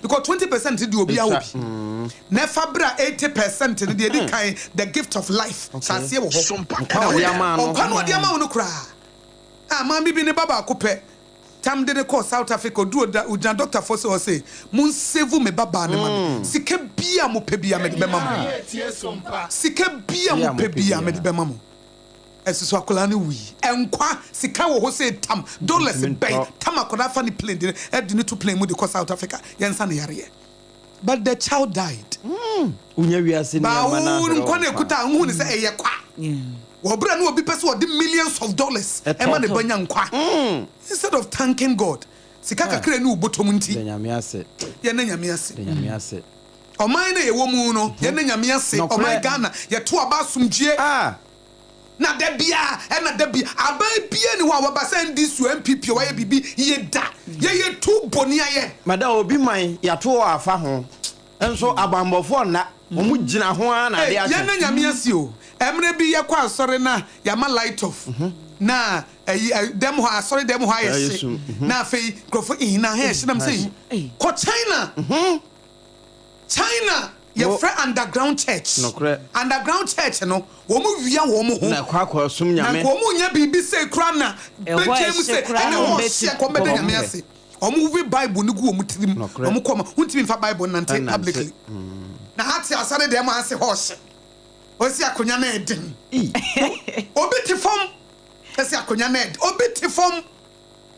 Because 20% deɛ obiara wɔ bi. Na ɛfa bra 80% no deɛ ɛdi kan, the gift of life, hyɛ aseɛ wɔ hɔ. Nkwa na ɔde ama no. Nkwa na ɔde ama wo no koraa. Ah, maame bi ne ba baako pɛ tam de no kɔɔ South Africa, ɔduru ɔda, ɔgyina doctor foɔ sɛ ɔse, mon save me ba baa no ma me. Sika biara a mopɛ biara mede bɛma mo. Sika biara a mopɛ biara mede bɛma mo. Ɛso so akwadaa no wui. Nkwa, sika wɔ hɔ sɛ tam, dollars bɛn, tam akwadaa fa ne plane de no de no to plane mu de kɔ South Africa, yɛnsa no yareɛ. But the child died. Wonya wiase Baa nneɛma na wo ahwere nkwa wo na nkwa. ekuta a, wohu no sɛ ɛyɛ kwa. Wɔ bere a na obi pɛ sɛ ɔde millions of dollars Ɛtɔ. ɛma ne ba nya nkwa. Instead of thanking God, sika kakra a ɛne wo bɔtɔ mu nti, Da Nyame ase. yɛnna Nyame ase. Da Nyame ase. Ɔman no a yɛwɔ mu no, yɛnna Nyame ase. Nɔkorɛ. Ɔman Ghana, yɛto aba asomdwie. Ah! Na da biara, ɛna da bi, aban biara nni hɔ a waba sɛ NDC o, NPP o, wayɛ biribi yie da. Yɛyɛ tu bɔne ayɛ. Madam, obi man, yɛato hɔ afa ho, nso abanbɔfoɔ nna, wɔn gyina ho ara na Ei, ade akye. yɛnna Nyame ase o. Ɛmmerɛ bi yɛkɔ asɔre na yɛama light off, na ɛyi, ɛ, dɛm hɔ, asɔre dɛm hɔ ayɛ hye, na afei nkurɔfoɔ, ih, na ha yɛ hye, na mese, kɔ China. China yɛfrɛ underground church. Nokorɛ. Underground church no wɔn wia wɔn ho. Na kɔ akɔ som Na Nyame. nka wɔn nya biribi sei koraa na Ɛhɔ bɛgya mu ɛhye sɛ koraa ɛna na ɛhɔ wɔn ɔhye bɛtu nka wɔn bɛda kɔ. Nyame ase. Wɔn we bible no gu wɔn tirim. Na Nokorɛ. wɔn kɔ wɔn wontumi nfa bible nnante Ɛnnante. publicly. Na ha te asɔre dɛm ase hɔ ɔhye. Ɔsi akonya no ɛden. Obi te fam. Ɛsi akonya no ɛden. Obi te fam.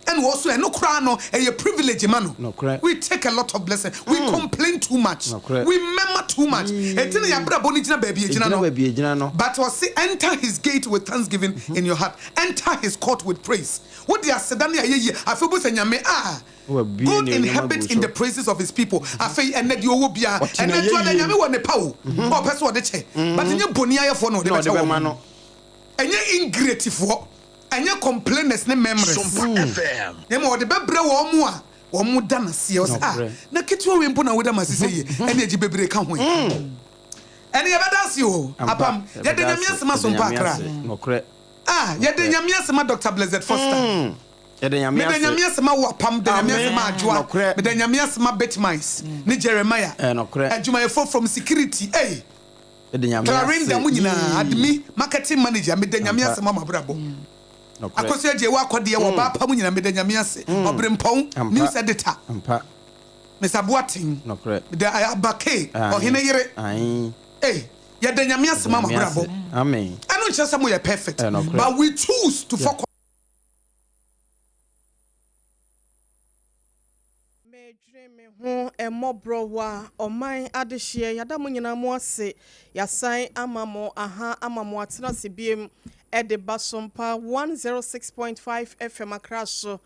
Ɛna ɔso ɛno koraa no ɛyɛ privilege ma no. Nokorɛ. We take a lot of blessing. We complain too much. Nokorɛ. We murmur too much. Enti na yɛabrabɔ no gyina baabi egyina Egyina no. baabi egyina no. But ɔse enter his gate with thanksgiving in your heart. Enter his court with praise. Wode aseda ne ayɛyie afei wobɛhu sɛ Nyame ah Na wabue God n'anuonyam agu inhabit in so. the praises of his people. Afei ɛnɛ deɛ ɔwɔ biara Ɔte ɛnɛ nso ɛnɛ n'ayɛyie Nyame mu. wɔ nepa o. Ɔpɛ sɛ ɔde kyɛ. But ɛnyɛ boniayɛfoɔ na ɔde Na ɔde bɛkyɛ wɔn. bɛma no. Ɛnyɛ ingratefoɔ. Ɛnyɛ complainers ne murmurers, na mmom ɔde bɛbrɛ wɔn a wɔda no aseɛ. Ɔsɛ, ah, na ketewa wei mpo na woda m'ase sɛ yie, ɛne agye bebree ka ho yi. Ɛne yɛbɛda ase o, apam, yɛda Nyame ase ma Sompa Accra. Ah, yɛda Nyame ase ma Doctor Blessed Foster. Meda Nyame ase ma wo apam, da Nyame ase ma Adwoa, meda Nyame ase ma Bitmice ne Jeremiah, adwumayɛfoɔ from security, ei. Clarinda mo nyinaa, Admi, marketing manager, meda Nyame ase ma mo abrabɔ. Akosua Adjei wo akɔdeɛ wɔ ɔbaa pa mu nyinaa, meda Nyame ase. Ɔbrempɔn, news editor, Mister Boateng, meda Aba K, ɔhene yere, ei, yɛda Nyame ase ma mo abrabɔ. Ɛno nkyerɛ sɛ moyɛ perfect, but we choose to focus. Medwene me ho mmɔborɔwa ɔman adehyeɛ yɛada mo nyinaa mo ase yɛasan ama mo aha ama mo atena ase biem de ba Sompa 106.5 FM Accra so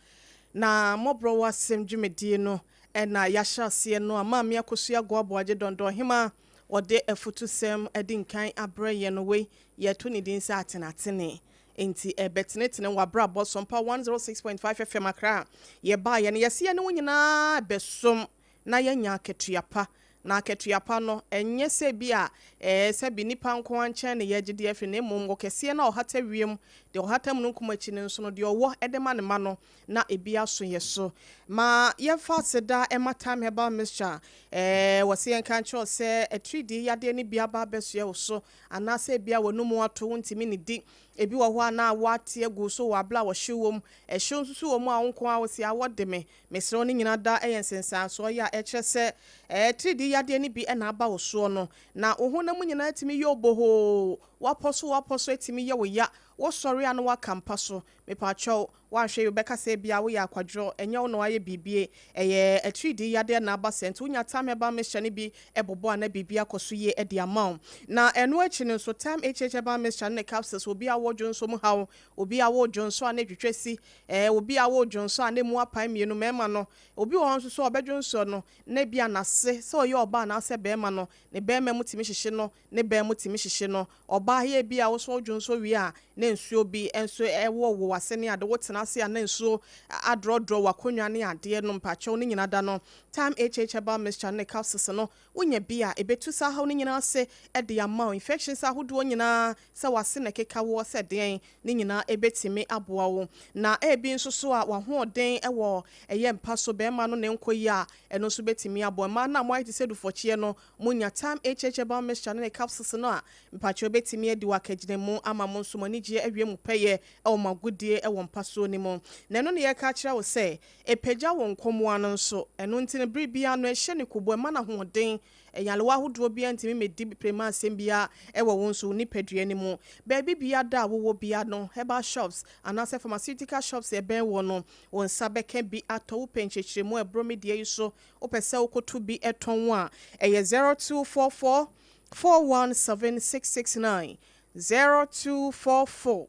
na mmɔborɔwa asɛm dwumadie no na yɛahyɛ aseɛ no a Maame Akosua Goaboagye Dɔndɔnhema ɔde afutusɛm adi nkan abrɛ yɛn wei yɛto ne din sɛ atenatene Enti ɛbɛtenetene w'abrabɔ so mpa 106.5 FM Accra a yɛbaeɛ no yɛse yɛne wo nyinaa bɛsom na yɛanya akatua pa. Na akatua pa no ɛnyɛ sɛ bi a ɛɛ sɛbi nnipa nko ara nkyɛn na yɛgye de afiri na mmom ɔkɛseɛ no a ɔhata wiem deɛ ɔhata mununkum akyi no nso no deɛ ɔwɔ de ma ne mma no na ebi aso yɛ so. Ma yɛmfa aseda mma Thyme Herbal Mixture ɛɛ wɔse yɛnka nkyerɛ wo sɛ atiridii yadeɛ no bi aba abɛsoɛ wo so Anaasɛ ebia w'anomu ato, wuntumi nnidi. Ebi wɔ hɔ a na awɔ ate agu wo so wɔ bere a ɔhyew wom. Ɛhyew nso so wɔ mu a wo nko ara wose, Awɔ de me. Mesrɛ wo, ne nyinaa da yɛ nsensansoɔ yɛ a ɛkyerɛ sɛ atiridii yadeɛ no bi na aba wo soɔ no. Na wo honam nyinaa tumi yɛ obohoo, woapɔ so woapɔ so ɛtumi yɛ wo ya, wosɔre a na woaka mpa so. Mepakyɛw, Woanhwɛ yi wobɛka sɛ ebia woyɛ akwadworɔ, ɛnyɛ wo na woayɛ biribi, ɛyɛ atiridii yadeɛ na aba saa nti wonya Thyme Herbal Mixture no bi bobɔ a na biribi akɔ so yie de ama wo. Na ɛno akyi no nso Thyme HH Herbal Mixture ne ne capsules, obi a ɔwɔ dwonsɔ mu haw, obi a ɔwɔ dwonsɔ a na ɛtwitwa si, ɛɛ obi a ɔwɔ dwonsɔ a na ɛmu apae mmienu, mmarima no, obi wɔ hɔ nso so a ɔbɛdwonsɔ no na ebia n'ase, sɛ ɔyɛ ɔbaa anaasɛ barima no, ne barima mu tumi hyehye no, ne bɛn mu tumi hyehye no. Ɔbaa yɛ bi a wo nso wo dwonsɔ wie a na nsuo bi nso wɔ wɔ w'ase. w'ase ne ade, wotena ase a na nsuo adrɔdrɔ w'akonnwa ne adeɛ no, mpakyɛw, ne nyinaa da no, Time HH Herbal Mixture ne capsules no, wonya bi a, ɛbɛtu saa haw no nyinaa ase de ama wo. Infections ahodoɔ nyinaa, sɛ w'ase na ɛkeka woɔ sɛ deɛn, ne nyinaa ɛbɛtumi aboa wo. Na ebi nso so a w'ahoɔden wɔ ɛyɛ mpa so, bɛrima no ne nkɔ yi a, ɛno nso bɛtumi aboa. Mmaa no a moayɛ te sɛ dufɔkyeɛ no, monya Time HH Herbal Mixture ne ne capsules no a, mpakyɛw, bɛtumi adi wɔ akagyina mu ama mo nso mo anigyeɛ awie mu pɛyɛ ɛwɔ mo agodie ɛwɔ mpa soɔ no mu. Na ɛno ne yɛka kyerɛ wo sɛ ɛpagya wo nkɔmmoa no nso. Ɛno nti no, bere biara no ɛhyɛ ne kubo, ɛma no ahoɔden. Ɛyalewa ahodoɔ biara ntumi mmɛdi prema asɛm biara ɛwɔ wo nso wo nipadua no mu. Baabi bia da a wowɔ bia no, herbal shops anaasɛ pharmaceutical shops ɛbɛn wɔ no, wo nsa bɛka bi atɔ. Wopɛ nkyerɛkyerɛmu a ɛborɔ media yi so, wopɛ sɛ wokɔto bi ɛtɔn a, ɛyɛ 0244 417 669, 0244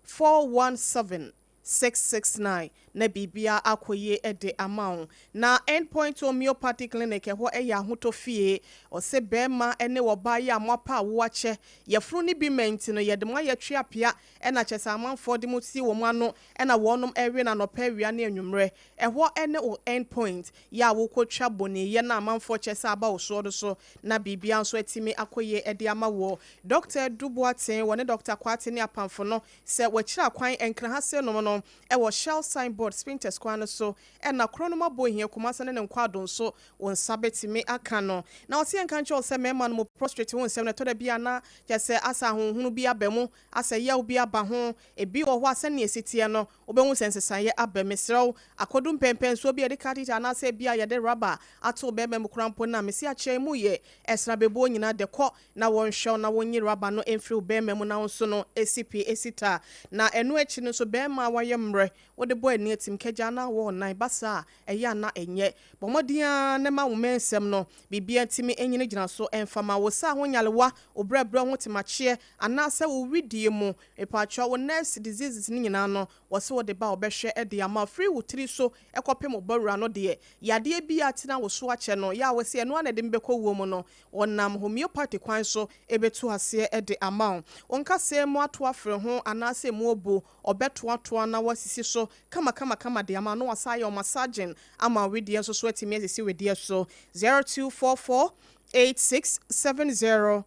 417 669, na biribia akɔ yie de ama wo. Na Endpoint Homeopathy Clinic, ɛhɔ ɛyɛ ahotɔ fie. Ɔsɛ bɛrima ne ɔbaa yi a moapa a woakyɛ yɛforo no bi ma nti no, yɛde mo ayɛ twe apea, ɛna kyɛ sɛ amanfoɔ de mo si wɔn ano, ɛna wɔnom ɛwe na anɔpɛ, awia ne anwummerɛ. Ɛhɔ ɛne wo Endpoint yɛ a wokɔtwa bɔneyɛ na amanfoɔ kyɛ sɛ aba wo soɔ no so, na biribia nso atumi akɔ yie de ama wɔ. Dr Duboaten, wɔne Dr Kwate ne apamfo no, sɛ wɔakyerɛ akwan Nkra ha se nom no, ɛwɔ Shell signboard, Spintex kwan no so, ɛna korɔ no mabɔ hia Kumase ne ne nkwado nso, wɔn nsa bɛtumi aka no. Na ɔte yɛn nka nkyɛw sɛ mmarima no mu prostate ho nsɛm no, ɛtɔ da bi a na kyɛ sɛ asa ahohunu bi aba mu, asɛ yaw bi aba ho. Ebi wɔ hɔ a, sɛnea esi teɛ no, wobɛhu sɛ nsesaeɛ aba. Mesrɛw, akɔdu mpɛmpɛnsoɔ bi a yɛde catheter anaasɛ bi a yɛde rubber ato bɛrima mu kora mpo na mesi akyerɛ mu yɛ ɛsra bebuo nyinaa de kɔ na wɔnhwɛw na wɔnyi rubber no mfiri wo bɛrima mu, na wo nso no esi pii esi ta. Na ɛno akyi no nso, bɛrima a wayɛ mmerɛ, wode bɔ ani atim kagya na wɔ nan basa a ɛyɛ ana ɛnyɛ, bɔ mmɔden a ne ma wo mɛnsɛm no biribia ntumi nyini gyina so ɛmfa wo sa ho nyalewa, wo brɛbrɛ ho temakyeɛ anaasɛ wo widie mu, mepatwa, wo nerves diseases no nyinaa no, wɔsɛ wɔde ba, wɔbɛhwɛ de ama firi wo tiri so ɛkɔpem wo bɔwura no deɛ. Yadeɛ bi a tena wo so akyɛ no yɛ a, wɔsɛ ɛno ana de mbɛkɔ wuo mu no, wɔnam homeopathy kwan so ɛbɛtu aseɛ de ama wo. Wɔn nkasɛɛ mu ato afere ho anaasɛ mu obu, ɔbɛtoatoa na wasisi so kama kama kama de ama no, wasa ayɛ massaging ama wedeɛ nso so atumi asisi wedeɛ so. 0244 8670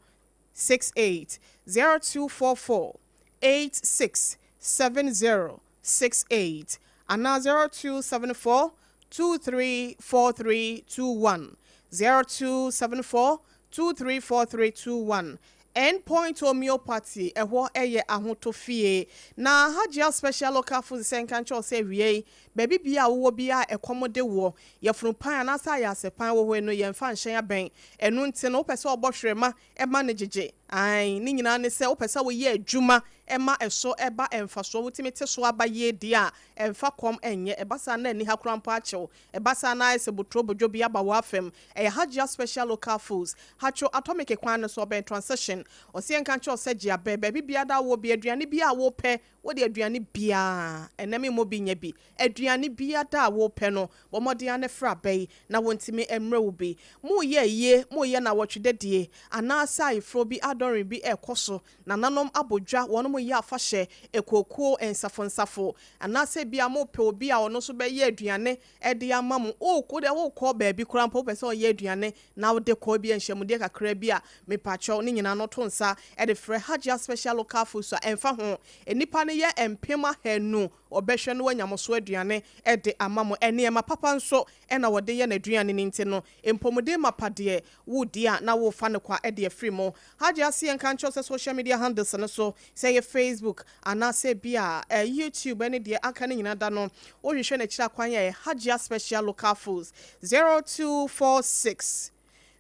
68, 0244 8670 68 anaa 0274 234321, 0274 234321. Endpoint Homeopathy, ɛhɔ ɛyɛ ahotɔ fie. Na Hajia Special Local Food sɛ nka nkyɛw sɛ awie yi, baabi bia a wowɔ bi a ɛkɔm de wɔ, yɛfunu pan anaasɛ ayɛ ase pan wɔ hɔ no, yɛmfa nhyɛn abɛn. Ɛno nti no, wopɛ sɛ ɔbɔ hwerɛma ɛma no gyegye ae ne nyinaa ne sɛ wopɛ sɛ woyɛ adwuma ɛma ɛso ɛba ɛmfasoɔ, wotumi te so aba yie deɛ a, ɛmfa kɔm ɛnyɛ. Ɛba saa na ani ha kora mpo akyɛw, ɛba saa na ayɛ sɛ boturo bodwo bi aba wɔ afam. Ɛyɛ Hajia Special Local Foods, Hatwo Atomic kwan no so, ɔbɛn Transition. Ɔsi yɛn ka nkyɛw sɛ gye abɛ baabi bia da wɔ bi, aduane bi a wopɛ, wode aduane biaa ɛnam mmɔ bi nyɛ bi, aduane bia da a wopɛ no, bɔ mmɔden ane fra bɛyi na wɔntumi mmerɛ wo bi. Moyɛ yie, moyɛ na wɔtwe dadie anaasɛ ayeforɔ bi, adɔre bi ɛrekɔ so, nananom abɔ dwa, wɔn mo yɛ afahyɛ, ekuokuo, nsafo nsafo, anaasɛ bia mopɛ obi a ɔno nso bɛyɛ aduane ɛde ama mo. Wokɔ de wokɔ baabi koraa mpo, wopɛ sɛ ɔyɛ aduane na wode kɔ bi nhyɛmudeɛ kakra bi a, mepakyɛw, ne nyinaa no to nsa ɛde frɛ Hajia Special Local Food so a, ɛmfa ho nnipa no yɛ 200,000, ɔbɛhwɛ no wanya mo so aduane ɛde ama mo. Nneɛma papa nso ɛna wɔde yɛ n'aduane no, nti no mpɔmuden mapa deɛ wodi a na wofa no kwa ɛde afiri mu. Hajia ase yɛn ka nkyɛw sɛ social media handles no so, sɛ yɛ Facebook anaasɛ bi a YouTube ɛne deɛ aka no nyinaa da no, wohwehwɛ n'akyiri akwan yɛ Hajia Special Local Foods, 0246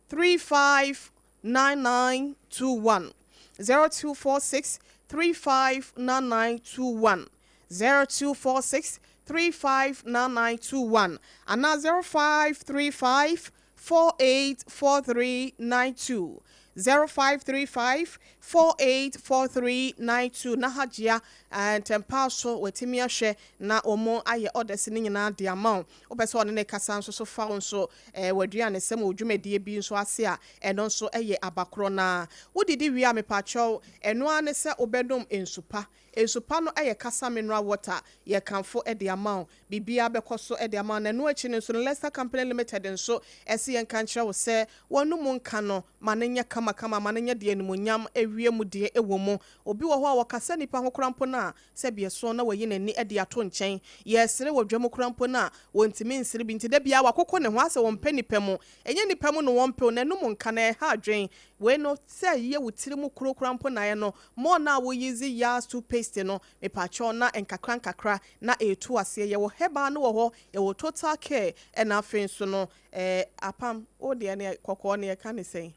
359921, 0246 359921, 0246 359921 anaa 0535 484392, 0535 484392 na Hajia ntɛmpaa so watumi ahwɛ na wɔn ayɛ orders no nyinaa de ama wo. Wopɛ sɛ ɔne ne kasa nso so fa wo nso w'aduane sɛm wɔ dwumadie bi nso ase a, ɛno nso yɛ abakorɔ no ara. Wodidi wie a mepakyɛw, ɛno ara ne sɛ wobɛnom nsu pa. Nsu pa no yɛ Kasa Mineral Water, yɛkamfo de ama wo. Biribiara bɛkɔ so de ama wo. Na ɛno akyi no nso no, Lester Company Limited nso se yɛnka nkyerɛ wo sɛ w'anomu nka no, ma no nyɛ kamakama, ma no nyɛ deɛ animuonyam awie mu deɛ wɔ mu. Obi wɔ hɔ a ɔkasa nnipa ho koraa mpo no a, sɛbi ɛsoɔ na wayi n'ani de ato nkyɛn. Yɛresere wɔ dwam koraa mpo no a, wɔntumi nsere bi. Nti da biara wakoko ne ho asɛ wɔmpɛ nnipa mu. Ɛnyɛ nnipa mu na wɔmpɛ o, n'anom nka no ɛha adwene. Wei no, sɛ ɛyɛ wo tiri mu kuro koraa mpo na ayɛ no, more no a wo use Yaz toothpaste no, mepakyɛw na nkakra nkakra na ɛretu aseɛ. Yɛwɔ herbal no wɔ hɔ, yɛwɔ total care, ɛna afei nso no, eh, apam, wo deɛ no kɔkɔɔ no yɛka ne sɛn?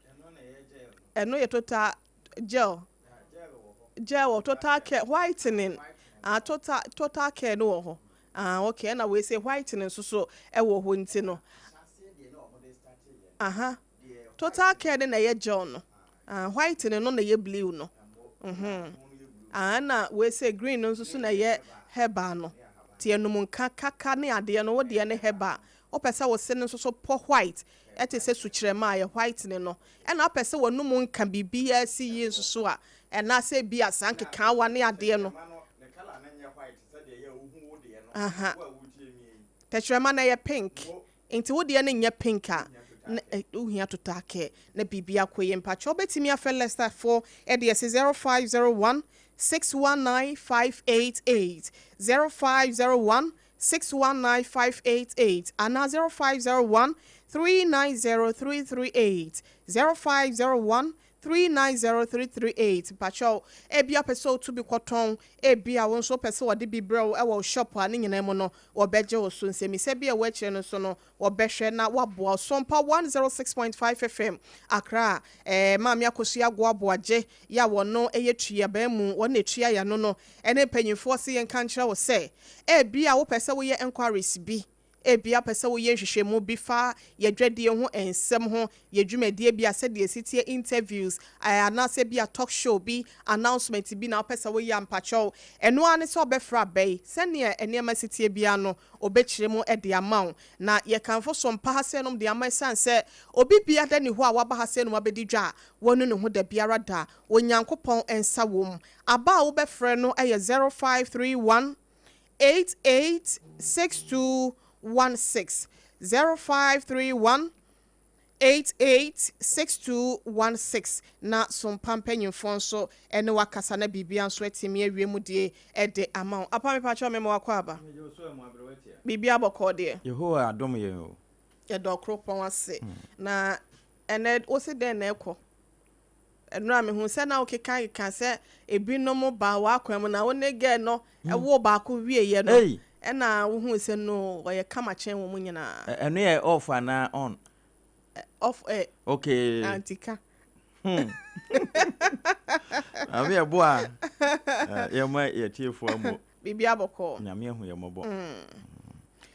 Ɛno yɛ total gel. Gel wɔ total care, whitening. Ah, total, total care no wɔ hɔ. Ah, okay, ɛna wei sɛ whitening nso so ɛwɔ hɔ nti no. Aha. Total care no na ɛyɛ gel no. Ah, whitening no na ɛyɛ blue no. Mhm. Ah, ɛna wei sɛ green no nso so na ɛyɛ herbal no. Ti enum nka kaka ne adeɛ no, wo deɛ ne herbal. Wopɛ sɛ wo se no nso so pɔ white, ɛte sɛ sukyerɛma a ɛyɛ whitening no. Ɛna wopɛ sɛ w'anum nka biribiara si yie nso so a, ɛnaasɛ bi a saa nkekaawa ne adeɛ no. Aha. Tɛkyerɛma no ɛyɛ pink. Nti wo deɛ no nyɛ pink a, na wohia total care na biribi akɔ yie. Mpakyɛ wobɛtumi afrɛ Lester foɔ ɛde ɛsi 0501 619 588, 0501 619 588 anaa 0501 390 338, 0501 390 338. Mpakyɛw, ebia wopɛ sɛ wotu bi kɔtɔn, ebia wo nso wopɛ sɛ wɔde bi brɛ wo wɔ wo shop a, ne nyinaa mu no, wɔbɛgye wo so. Nsɛmmisa bi a ɛwɔ akyire no nso no, wɔbɛhwɛ na wɔaboa wo. Sompa 106.5 FM, Accra, eh, Maame Akosua Agoa Boagye, yɛ a wɔno yɛ tuabaa mu, wɔn na ɛtua yɛn ano no, ne mpanyimfoɔ se yɛnka nkyerɛ wo sɛ, ebia wopɛ sɛ woyɛ enquiries bi, Ebia wopɛ sɛ woyɛ nhwehwɛmu bi fa yɛn dwadie ho nsɛm ho, yɛn dwumadie bi a sɛdeɛ ɛsi teɛ, interviews, anaasɛ ebia talk show bi, announcement bi na wopɛ sɛ woyɛ a, mpakyɛw, ɛno ara ne sɛ wobɛfrɛ aba yi. Sɛdeɛ nneɛma si teɛ biara no, wɔbɛkyerɛ mu de ama wo. Na yɛkamfo so mpa ha sɛnom de ama ɛsiane sɛ obi biara nni hɔ a waba ha sɛnom abɛdi dwa a wanu ne ho dabiara da. Onyankopɔn nsa wom. Aba a wobɛfrɛ no yɛ 0531 886216, 0531 886216 na Sompa mpanyimfoɔ nso ne wo akasa na biribia nso atumi awie mu die de ama wo. Apa mepa kyɛw mema wakɔ aba. Biribia bɔkɔɔ deɛ. Yehowa adom yɛn o. Yɛda Ɔkoropɔn ase. Na ɛnɛ wose dɛn na ɛkɔ? Ɛnora mehu sɛ na wokekakeka sɛ ebinom baa w'akwan mu na wo ne girl no woo baako wieɛ no ɛna wohuu sɛ no ɔyɛ kama kyɛn wɔn nyinaa. Ɛno yɛ off anaa on? Off ɛ. Okay. Antika. Maame yɛ boa yɛma yɛtiefoɔ amu. Biribi abɔkɔ. Nyame ahu yɛ mmɔbɔ.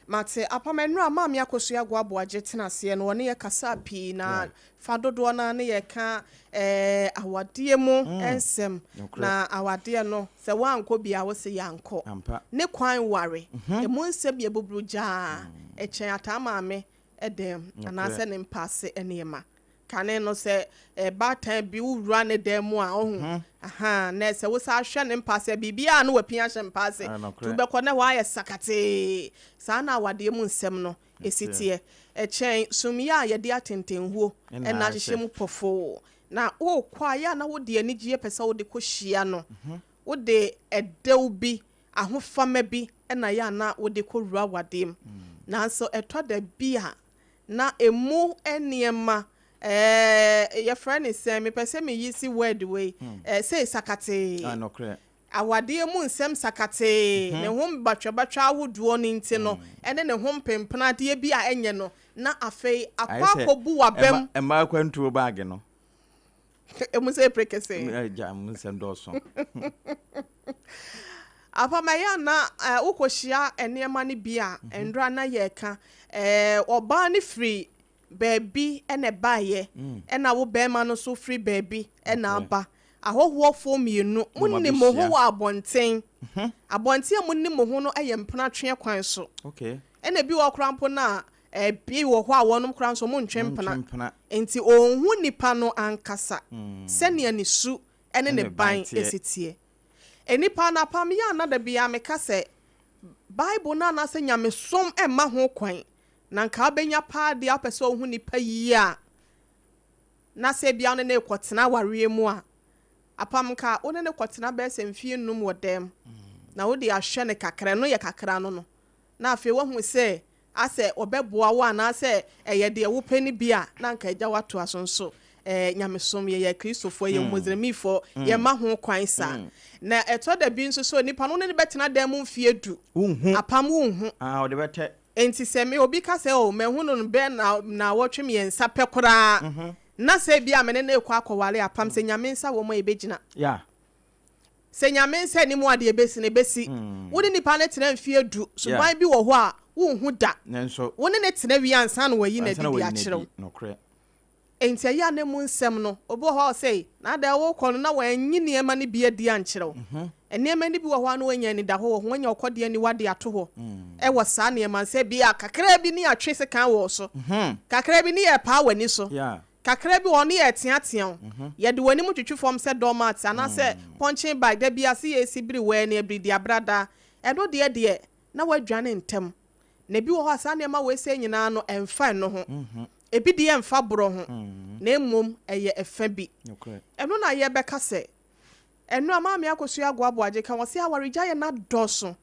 Mate. Apam ɛnora Maame Akosua Agoaboagye tena aseɛ no ɔne yɛ kasaa pii na fa dodoɔ no ara ne yɛ ka eh, awadeɛ mu nsɛm. Na awadeɛ no sɛ woankɔ bi a wose yɛankɔ. Ne kwan ware. Ɛmu nsɛm yɛ buburu gyaa. Ɛkyɛn ataa maame dɛm anaasɛ ne mpaase nneɛma. Kane no sɛ baatan bi wo wura ne dan mu a ɔhu ahaa na sɛ wo san hwɛ ne mpa sɛ biribiara na wapia ahyɛ mpa ase nti wobɛkɔ na hɔ ayɛ sakatee. Saa na awadeɛ mu nsɛm no ɛsi teɛ. Ɛkyɛn sumiiɛ a yɛde atentenhuo na ahyehyɛ mu pɔfoo. Na wokɔ a yɛ a na wode anigyeɛ pɛ sɛ wode kɔhyia no. Wode ɛdɛw bi, ahofama bi na yɛ a na wode kɔwura awadeɛ mu. Nanso ɛtɔ da bi a na emu nneɛma ɛɛ yɛfrɛ ne sɛn, mepɛ sɛ meyi si word wei, ɛɛ sei sakatee. Ah, nokorɛ. Awadeɛ mu nsɛm sakatee, ne ho batwabatwa ahodoɔ no nti no, ɛne ne ho mpempenadeɛ bi a ɛnyɛ no, na afei akɔ Ayɛ sɛ akɔbu w'abam. ɛma mmaa akwantuo baage no. Emu sɛ epire kɛse. Agya mu nsɛm dɔɔso. Apam ɛyɛ a na wokɔhyia nneɛma no bi a, mhm. ndora na yɛreka. Ɔbaa no firi baabi na ɛbaeɛ, ɛna wo barima no nso firi baabi na aba. Ahɔhoɔfoɔ mmienu, monim mo ho wɔ abɔnten. Abɔnten a monim mo ho no yɛ mpenatweɛ kwan so. Ɛna ebi wɔ hɔ koraa mpo no a, ebi wɔ hɔ a wɔnom koraa nso wɔntwe mpena. Nti ɔnhu nipa no ankasa sɛnea ne su ne ne ban si teɛ. Nnipa no apam yɛ a na da biara meka sɛ Bible no anaasɛ nyamesom mma ho kwan. Na nka wobɛnya paa deɛ wopɛ sɛ wohu nipa yie a, na sɛ ebia wo ne no rekɔtena awareɛ mu a, apam nka wo ne no kɔtena bɛyɛ sɛ mfeɛ nnum wɔ dɛm, na wode ahwɛ no kakra, ɛno yɛ kakra no no, na afei woahu sɛ asɛ ɔbɛboa wo anaasɛ ɛyɛ deɛ wopɛ no bi a, na anka agya wo atoa so nso. Ɛɛ, nyamesom, yɛyɛ Akristofoɔ, yɛyɛ Muslimfoɔ, yɛmma ho kwan saa. Na ɛtɔ da bi nso sɛ onipa no wo ne no bɛtena dan mu mfeɛ du, apam wonhu. Ah, ɔde bɛtɛ. Enti sɛ me obi ka sɛ, Oh, mahu no bɛyɛ nnawɔtwe mmiɛnsa pɛ koraa, na sɛ ebia me ne no rekɔ akɔware apam, sɛ Nyame nsa wɔ mu a, yɛbɛgyina. Sɛ Nyame nsa nni mu a, deɛ ɛbɛsi no, ɛbɛsi. Wo ne nipa no tena mfeɛ du, suban bi wɔ hɔ a, wonhu da. Wo ne no tena wie ansa na wayi no adi de akyerɛ wo. Enti ɛyɛ a na emu nsɛm no, obi wɔ hɔ a ɔsɛ, na adɛn worekɔ no na wanyi nneɛma no bi adi ankyerɛ wo? Nneɛma no bi wɔ hɔ a na wanya anidahɔ wɔ ho, wanya ɔkɔdeɛ aniwa de ato hɔ wɔ saa nneɛma no, sɛ ebia kakraa bi ne yɛatwe sekan wɔ wo so, kakraa bi ne yɛrepaa w'ani so, kakraa bi wɔ hɔ ne yɛreteatea wo, yɛde w'anim twitwi fam sɛ doormat anaasɛ punching bag, da biara sɛ yɛresi biri wɔ ani abiridi abradaa, ɛno deɛ deɛ na woadwane ntɛm. Na ebi wɔ hɔ a saa nneɛma wei sei nyinaa no ɛmfa ɛno ho. Ebi deɛ ɛmfa borɔ ho, na mmom ɛyɛ ɛfa bi. Ɛno na yɛbɛka sɛ, ɛno a Maame Akosua Agoa Aboagye ka, ɔse awaregyaeɛ no adɔɔso.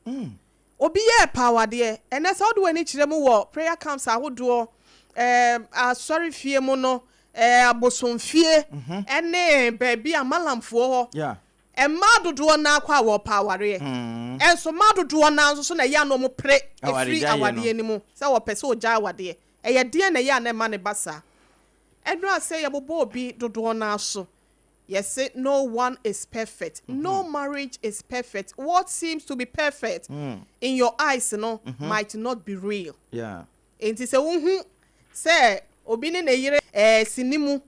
Obi yɛ paawadeɛ. Ɛnnɛ sɛ wode w'ani kyerɛ mu wɔ prayer camps ahodoɔ, ɛɛ asɔrefie mu no, ɛɛ abosomfie, ɛne baabi a malamfoɔ hɔ, Mmaa dodoɔ no ara kɔ a wɔrepɛ awareɛ. Nso mmaa dodoɔ no ara nso so na ɛyɛ a na wɔpere firi awadeɛ no mu sɛ wɔpɛ sɛ wɔgyae awadeɛ. Ɛyɛ deɛn na ɛyɛ a na ɛma no ba saa? Ɛno a sɛ yɛbobɔ obi dodoɔ no ara so, yɛse no one is perfect, no marriage is perfect, what seems to be perfect in your eyes no might not be real. Enti sɛ wohu sɛ obi ne ne yere sini mu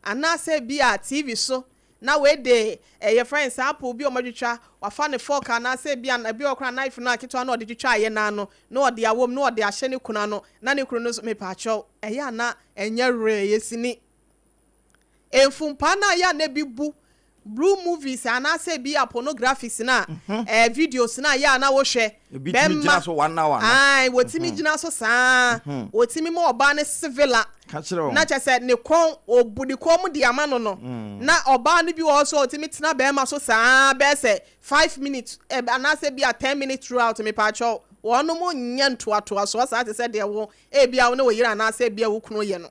Anaasɛ ebia TV so na wei de eh, yɛfrɛ no saa apple bi a wɔatwitwa, wafa ne fork anaasɛ ebia ebi wɔ hɔ koraa knife no a ketewa no a ɔde twitwaeɛ no ano na ɔde awom na ɔde ahyɛ ne kunu ano na ne kunu no nso mepaakyɛw ɛyɛ a na ɛnyɛ werɛ ɛyɛ sini. Mfumpaa no a ɛyɛ a na ebi bu Blue movies anaasɛ ebi a pornographies no a, ɛɛ videos no a yɛ a na wohwɛ. Ebi tumi gyina so one hour no. Ae, wɔtumi gyina so saa. Wɔtumi ma ɔbaa no sevela. Ka kyerɛ wɔn. Na kyerɛ sɛ ne kɔn, ɔbu ne kɔn mu de ama no no. Na ɔbaa no bi wɔ hɔ nso a ɔtumi tena barima so saa bɛyɛ sɛ 5 minutes anaasɛ bi a 10 minutes throughout, mepaakyɛw. Wɔnom nyɛ ntoatoasoɔ saa te sɛ deɛ wo, ebi a wo ne wo yere anaasɛ ebi a wo kunu yɛ no.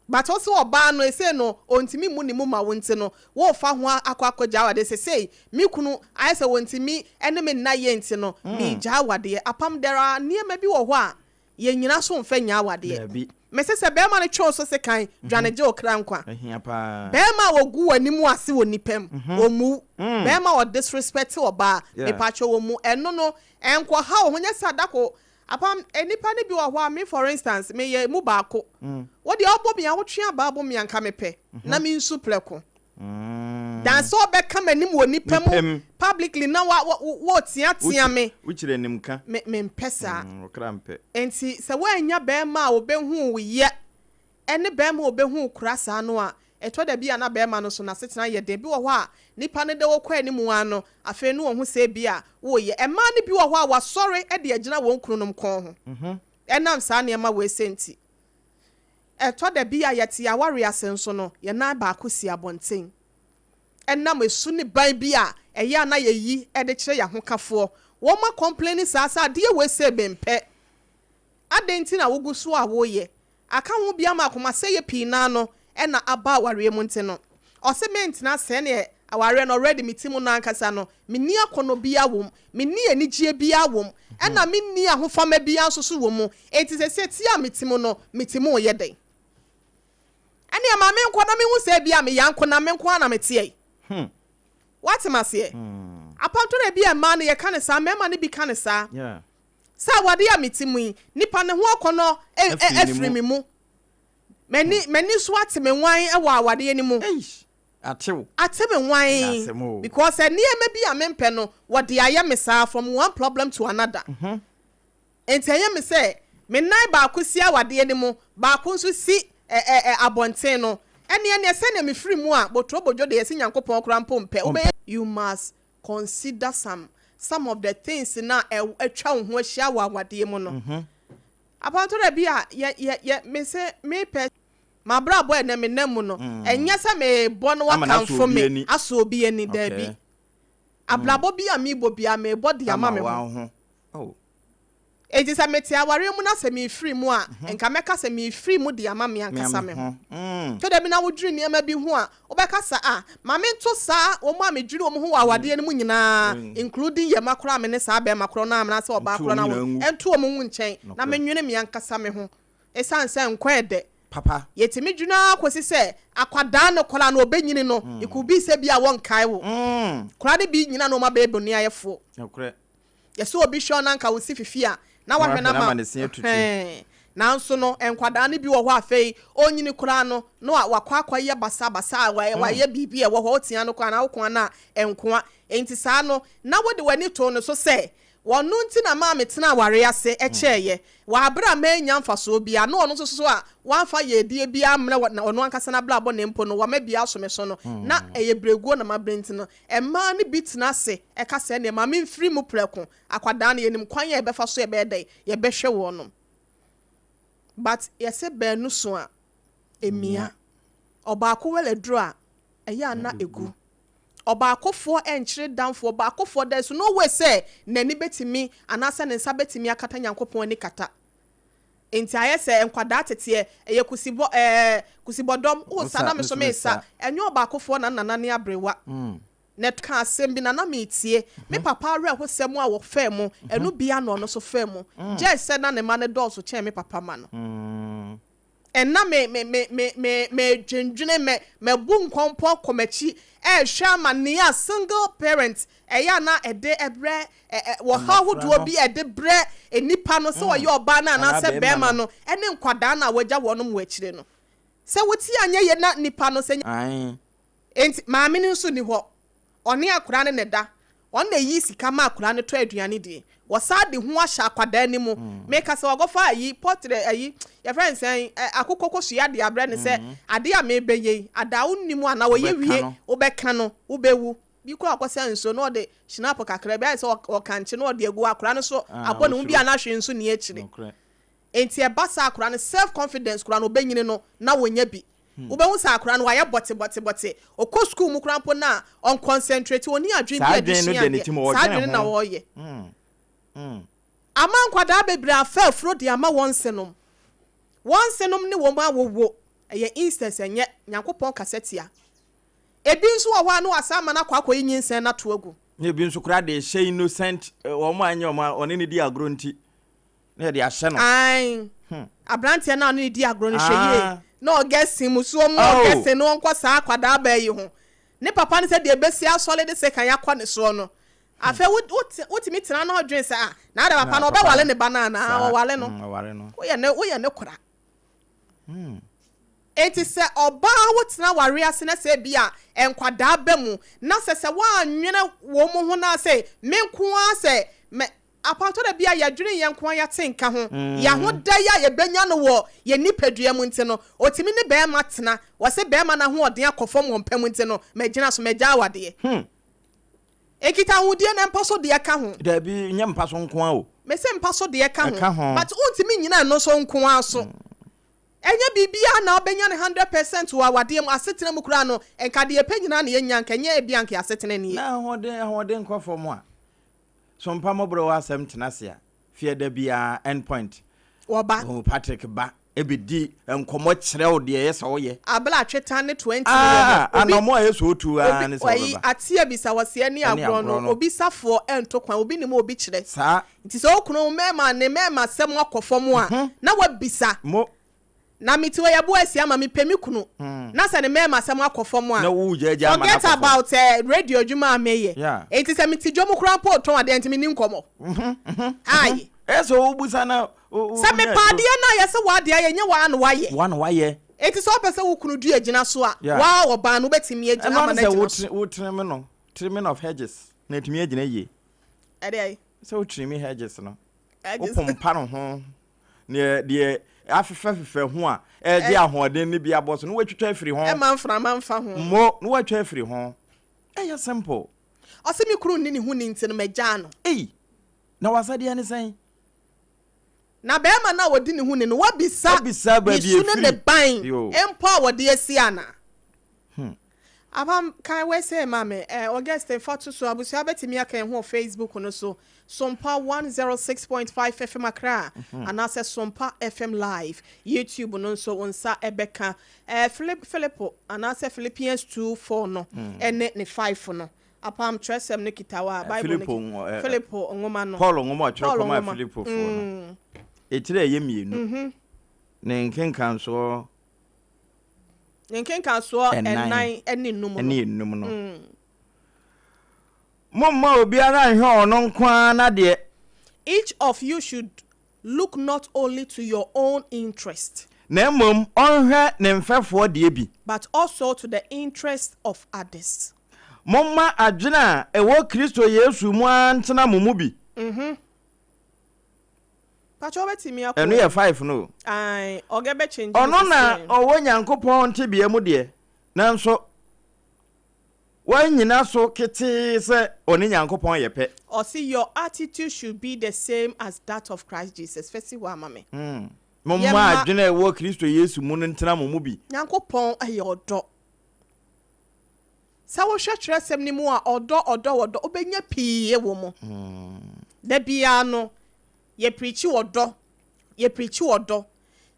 But wo se ɔbaa no esei no ontumi mmu ne mu ma wo nti no worefa ho akɔ akɔgyaa awadeɛ sesei me kunu ayɛ sɛ ontumi ne me nna yie nti no meregyaa awadeɛ. Apam there are nneɛma bi wɔ hɔ a yɛnnyina so mfa nnya awadeɛ. Daabi. Mese sɛ bɛrima no twe wo so sekan, dwane gye wo kra nkwa. Ɛhia paa. Bɛrima a ɔgu w'anim ase wɔ nnipa mu, ɔmmu wo. Bɛrima a ɔdisrespect ɔbaa, mepakyɛw ɔmmu. Ɛno no ɛnkɔha wo ho nyɛ sɛ adako Apam, nnipa no bi wɔ hɔ a, me for instance, meyɛ emu baako. Wo deɛ ɔbɔ me a, wotwe abaa bɔ me a, nka mepɛ na mensu prɛko. Than sɛ ɔbɛka m'anim wɔ nnipa mu publicly na wa, wa, wɔreteatea me. Wokyerɛ animka. Me, mempɛ saa. Wo kra mpɛ. Enti sɛ woannya barima a ɔbɛhu wo yɛ ne barima a ɔbɛhu wo kora saa no a, ɛtɔ da bi a na barima no nso n'asetena yɛ den. Bi wɔ hɔ a, nipa no de wo kɔ anim ara no, afei na wahu sɛ ebia woreyɛ. Mmaa no bi wɔ hɔ a, wɔasɔre de agyina wɔn kununom kɔn ho ɛnam saa nneɛma wei sɛ nti. Ɛtɔ da bi a yɛte yɛn awareɛ ase nso no, yɛn nan baako si abɔnten ɛnam esu ne ban bi a ɛyɛ a na yɛyi de kyerɛ yɛn ahokafoɔ. Wɔn akɔmpleni saa sɛ adeɛ wei sei mempɛ. Adɛn nti na wogu so a woreyɛ? Aka ho bi ama akomasɛeɛ pii naa no na aba awareɛ mu nti no ɔse mentena sɛdeɛ awareɛ no already mete mu no ankasa no menni akɔnɔ biaa wɔ mu, menni anigyeɛ biaa wɔ mu ɛna menni ahofama biaa nso so wɔ mu enti seesei te a mete mu no mete mu reyɛ dɛn? Ɛneɛ ma menkɔ na menhu sɛ ebia meyɛ ankonam me nko ara na meteɛ yi. Woate maseɛ? Apamtɔ na ebia mmaa no yɛka no saa, mmarima no bi ka no saa. Sɛ awadeɛ a mete mu yi, nipa ne ho akɔnnɔ afiri me mu. M'ani m'ani so ate me nwan wɔ awadeɛ no mu. Eish! Ate wo. Ate me Ɛyɛ nwan asɛm o. because nneɛma bi a mempɛ no wɔde ayɛ me saa from one problem to another. Enti ɛyɛ me sɛ me nan baako si awadeɛ no mu, baako nso si ɛ ɛ ɛ abɔnten no. Ɛnneɛ neɛ sɛdeɛ mefiri mu a boturo bodwo deɛ yɛse Nyankopɔn koraa mpo mpɛ. Wobɛyɛ. You must consider some some of the things no a ɛ atwa wo ho ahyia wɔ awadeɛ mu no. Apantorɛ bi a yɛ yɛ yɛ me se mepɛ. M'abrabɔ a ɛnɛ menam mu no, ɛnyɛ sɛ merebɔ na Ama no asɔ wɔakamfo obi me ani. asɔ obi ani, Okay. daabi. Abrabɔ bi a merebɔ biara, merebɔ de ama Ama me ho. wo ho. Oh. Enti sɛ mete awareɛ mu na sɛ merefiri mu a, nka mɛka sɛ merefiri mu de ama me Me ankasa me me ho. ho. Tɔ da bi na wodwene nneɛma bi ho a, wobɛka sɛ, Ah, ma mento saa wɔn a medwene wɔn ho wɔ awadeɛ no mu nyinaa, including yɛn mma koraa a me ne saa barima korɔ no anaasɛ ɔbaa Nto korɔ wɔn no awo nyinaa no, ngu. nto wɔn ngu nkyɛn na Nokorɛ. menwene me ankasa me ho. Esiane sɛ nkwa yɛ dɛ, Papa. yɛtumi dwene ara kɔsi sɛ akwadaa no koraa no ɔbɛnyini no, it could be sɛ bi a wɔnkae wo. Koraa no bi nyina na wɔn abɛyɛ boniayɛfoɔ. Nokorɛ. Yɛsɛ obi hwɛ wo na anka wo se fifi a, na Na wahwɛ wahwɛ no no ama ama ne se atutu. Ɛhɛn. Nanso no, nkwadaa no bi wɔ hɔ a afei ɔnyini koraa no, na wakɔ akɔyɛ basabasa, wayɛ biribi a ɛwɔ hɔ, wotea no koraa anaa woko ano a, ɛnkoa. Enti saa no, na wode w'ani too no so sɛ, ɔno nti na maa metenaa awareɛ ase kyɛeɛ, wɔ aberɛ a mannya mfasoɔ biara, na ɔno nso so a wamfa yiedie biara ammrɛ wɔ ɔno ankasa n'abrabɔ na mpo no wama bi aso me so no, na ɛyɛ berɛguo na mabrɛ nti no, mmaa no bi tena ase ka sɛ ɛnneɛ ma memfiri mu prɛko, akwadaa no yɛnim kwan a yɛbɛfa so yɛbɛyɛ dɛn, yɛbɛhwɛ wɔnom. But yɛse baanu so a, ɛmia. Ɔbaako wɛlɛ duro a, ɛyɛ a na ɛgu. Ɔbaakofoɔ nkyere damfoɔ, ɔbaakofoɔ there is no way sɛ n'ani bɛtumi anaasɛ ne nsa bɛtumi akata Nyankopɔn ani kata. Nti ayɛ sɛ nkwadaa teteɛ, ɛyɛ kusibɔ ɛɛ kusibɔdɔm, wosa na me nso mesa, ɛnyɛ ɔbaakofoɔ na nana ne aberewa. Na ɛka asɛm bi na na meretie, me papa awerɛhosɛm a wɔfaa mu, ɛno bi ara na ɔno nso faa mu, gyɛɛ sɛ na ne mma no dɔɔso kyɛn me papa mma no. Nna me me me me me medwendwene mɛ mabu nkɔmpɔ kɔ m'akyi ɛrehwɛ amanneɛ a single parent ɛyɛ a na ɛde brɛ ɛ ɛ wɔhaw Mmɔfra ahodoɔ no. bi a ɛde brɛ nnipa no sɛ ɔyɛ ɔbaa no Anaa anaasɛ bɛrima bɛrima no. no ɛne nkwadaa no a wɔagya wɔnom wɔ akyire no. Sɛ wo ti anyɛ yie na nipa no sɛ. Ae. Enti maame no nso nni hɔ. Ɔne akwadaa no na ɛda. Ɔno na ɛyi sika ma akwadaa no tɔ aduane die. Wɔsan de ho ahyɛ akwadaa no mu. Meka sɛ wakɔfa ayi, pɔtrɛ ayi, yɛfrɛ no sɛn, ɛ, akokɔ kosua de abrɛ no sɛ, adeɛ a merebɛyɛ yi, adaa wonni mu anaa wɔyɛ Wobɛka wie, no. wobɛka no, wobɛwu. Bi koraa ɔkɔsa nsuo na ɔde hyinapo kakra bi, ayɛ sɛ ɔkankye na ɔde agu akwadaa no so Ah, abɔ ne ho bi wosuro. a na hwee nso nni akyire. Nokorɛ. Enti ɛba saa akwadaa no self confidence koraa no ɔbɛnyini no na wɔnya bi. Wobɛhu sɛ akwadaa no wayɛ bɔtebɔtebɔte. Ɔkɔ sukuu mu koraa mpo no a, ɔnconcentrate, ɔnni adwene Saa bi a ɛde adwene no sua da ne adeɛ. tirim, Saa ɔdwene adwene no na ho. ɔreyɛ. Ama nkwadaa bebree afa afuro de ama wɔn nsenom. Wɔn nsenom ne wɔn awowo. Ɛyɛ incest, ɛnyɛ Nyankopɔn kasa tia. Ebi nso wɔ hɔ a na wasan ama no akɔ akɔyi nyinsɛn no ato agu. Na ebi nso koraa de rehyɛ innocent, wɔn a ɛnyɛ wɔn a wɔne no di agorɔ nti. na yɛde ahyɛ no. Ae. Abranteɛ no a ɔne no di agorɔ no, hwɛ yie Ah. na Augustine musuo mu Oh. Augustine no ɔnkɔ saa akwadaa baa yi ho. Ne papa no sɛ deɛ ɛbɛsi asɔre de sekan akɔ ne soɔ no. Afei wo, wo, wotumi tena na ɔdwen sɛ, ah, na ada papa no Na papa ɔbɛwale no. ne ba no anaa? Saa. Ɔwale no. Ɔware no. Woyɛ ne, woyɛ ne kora. Enti sɛ ɔbaa wotena awareɛ ase na sɛ ebi a nkwadaa ba mu na sɛ sɛ woannwene wɔn ho na sɛ me nko ara sɛ mɛ Apaatɔ da bi a yɛdwene yɛn nko ara yɛate nka ho, yɛn ahoda yi a yɛbɛnya no wɔ yɛn nipadua mu nti no, ɔtumi ne barima tena, wɔse barima no ahoɔden akɔ fam wɔ mpa mu nti no, magyina so, magyaa awadeɛ. Nkitahodie no mpa so deɛ ka ho. Daabi, nyɛ mpa so nko ara o. Mese mpa so deɛ ka ho, Ɛka ho. but wontumi nnyina ɛno so nko ara so. Ɛnyɛ biribiara na wobɛnya no 100% wɔ awadeɛ mu, asetena mu koraa no, nka deɛ yɛpɛ nyinaa na yɛnnya, nka ɛnyɛ ebia nka yɛn asetena nie. Na ahoɔden, ahoɔden kɔ fam a, So mpa mɔborɔ wɔ asɛm tena ase a feɛ da biara end point Wɔba. Oh Patrick ba bɛdi nkɔmmɔ kyerɛ wo deɛ ɛyɛ sɛ woyɛ. Abla twetan ne 20 no wɔ Ah hɔ. Obi anɔmɔ a ɛyɛ sɛ ɔtu ara obi ne sɛ ayi ɔbɛba. ate abisa wɔse ɛne Ɛne agorɔ agorɔ no no. obi safoɔ ɛnto kwan obi nim a obi kyerɛ. Saa. Nti sɛ okunu mɛɛma ne mɛɛma sɛm akɔ fam a na wabisa. Mo. Na me ti hɔ yɛboa asia ma me pɛ me kunu na sɛ ne mɛɛma asɛm akɔ fam a Na wo gyaagyaa ama no forget akɔ fam. about eh radio adwuma a me yɛ Yeah. enti sɛ me te dwom koraa mpo retɔn adeɛ nti me ni nkɔmɔ aye. Ɛyɛ sɛ wo busa na wo Sɛ me nya pɛ aduro. adeɛ no a yɛse w'adeɛ ayɛ nyɛ waa na wayɛ. Wa na wayɛ. Enti sɛ wopɛ sɛ wo kunu dua gyina so a, Yeah. woa ɔbaa no wobɛtumi agyina Ɛno ama ara no ne sɛ agyina wo so. tri wo trim no, trimming of hedges, na atumi agyina yie. Ɛdeɛn? Sɛ wo trim hedges no, wo Hedges. pompa no ho, neɛ deɛ afefɛfefɛ ho a ɛregye ahoɔden no bi abɔ so, na woatwitwa afiri ho. Ɛmma mframa mfa ho. Mo, na woatwa afiri ho. Ɛyɛ simple. Ɔse me kunu nni ne ho ni nti no magyaa no. Ei! Na w'asɛdeɛ ne sɛn? Na barima no a ɔdi ne ho ni no, woabisa Woabisa ne baabi su ne ne ɛfiri? ban Yoo. mpo a wɔde asi anaa? Apam, kan wei sei ma me. Eh, Augustine, fa to so. Abusua bɛtumi aka yɛn ho wɔ Facebook no so, Sompa 106.5 FM Accra, anaasɛ Sompa FM Live. YouTube no nso, wo nsa bɛka. Eh, Philip, Philip, anaasɛ Philippians 2, 4 no, ɛne ne 5 no. Apam twerɛsɛm no kita wo a, Bible no Filipo nwo- eh, Filipo nwoma no. Paul nwoma a ɔtwerɛ Paul kɔmaa nwoma. Filipofoɔ no, etire a ɛyɛ mmienu, ne nkenkansoɔ Ne nkenkansoɔ ɛnan ɛnan ne num no. ne enum no. Momma obiara nhwɛ ɔno nko ara n'adeɛ, Each of you should look not only to your own interest, na mmom ɔnhwɛ ne mfɛfoɔ deɛ bi. but also to the interest of others. Momma adwene a ɛwɔ Kristo Yesu mu ara ntena mo mu bi. Pakyɛ wobɛtumi akɔ Ɛno yɛ 5 no o. Ae, ɔgɛ bɛ change ne Ɔno na sisi. ɔwɔ Nyankopɔn tebea mu deɛ, nanso wannyina so ketee sɛ ɔne Nyankopɔn yɛ pɛ. Ɔse your attitude should be the same as that of Christ Jesus. Fa si hɔ ama me. Momma Yɛmma- adwene a ɛwɔ Kristo Yesu mu no ntena mo mu bi. Nyankopɔn yɛ ɔdɔ. Sɛ wohwɛ twerɛsɛm no mu a, ɔdɔ, ɔdɔ, ɔdɔ, wobɛnya pii wɔ mu. Da biara no, yɛpirikyi ɔdɔ, yɛpirikyi ɔdɔ.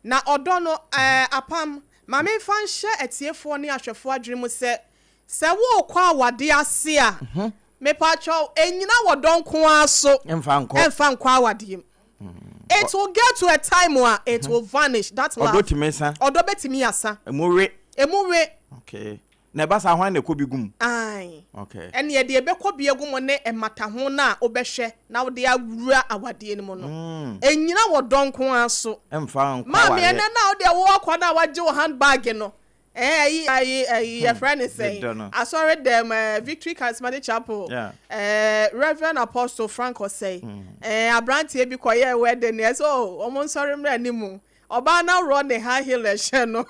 Na ɔdɔ no, ɛɛ, apam, ma memfa nhyɛ atiefoɔ ne ahwɛfoɔ adwene mu sɛ, sɛ worekɔ awadeɛ ase a, mepaakyɛw, ɛnnyina ɔdɔ nko ara so Ɛmfa nkɔ. ɛmfa nkɔ awadeɛ mu. It will get to a time a it will vanish, that love. Ɔdɔ tumi sa. Ɔdɔ bɛtumi asa. Emu we. Emu we. Okay. Na ɛba saa hwan na ɛkɔ bi gu mu? Ae. Okay. Ɛneɛ deɛ ɛbɛkɔ bi agu mu ne mmataho no a wobɛhwɛ na wode awura awadeɛ no mu no. Ɛnnyina ɔdɔ nko ara so. Ɛmfa nkɔ Maame, awareɛ. ɛnɛ no a wodeɛ wowɔ kwan a wagye wo handbag no, ɛɛ ayi ayi ayi yɛfrɛ ne sɛn? Medɔ no. Asɔre dɛm ɛɛ Victory Charismatic Chapel. Yeah. Ɛɛ Reverend Apostle Frank Osei. Ɛɛ aberanteɛ bi kɔyɛɛ wedding ɛsɛ o wɔn nsɔre mmra anim. Ɔbaa no aworɔ ne high heel ɛhyɛ no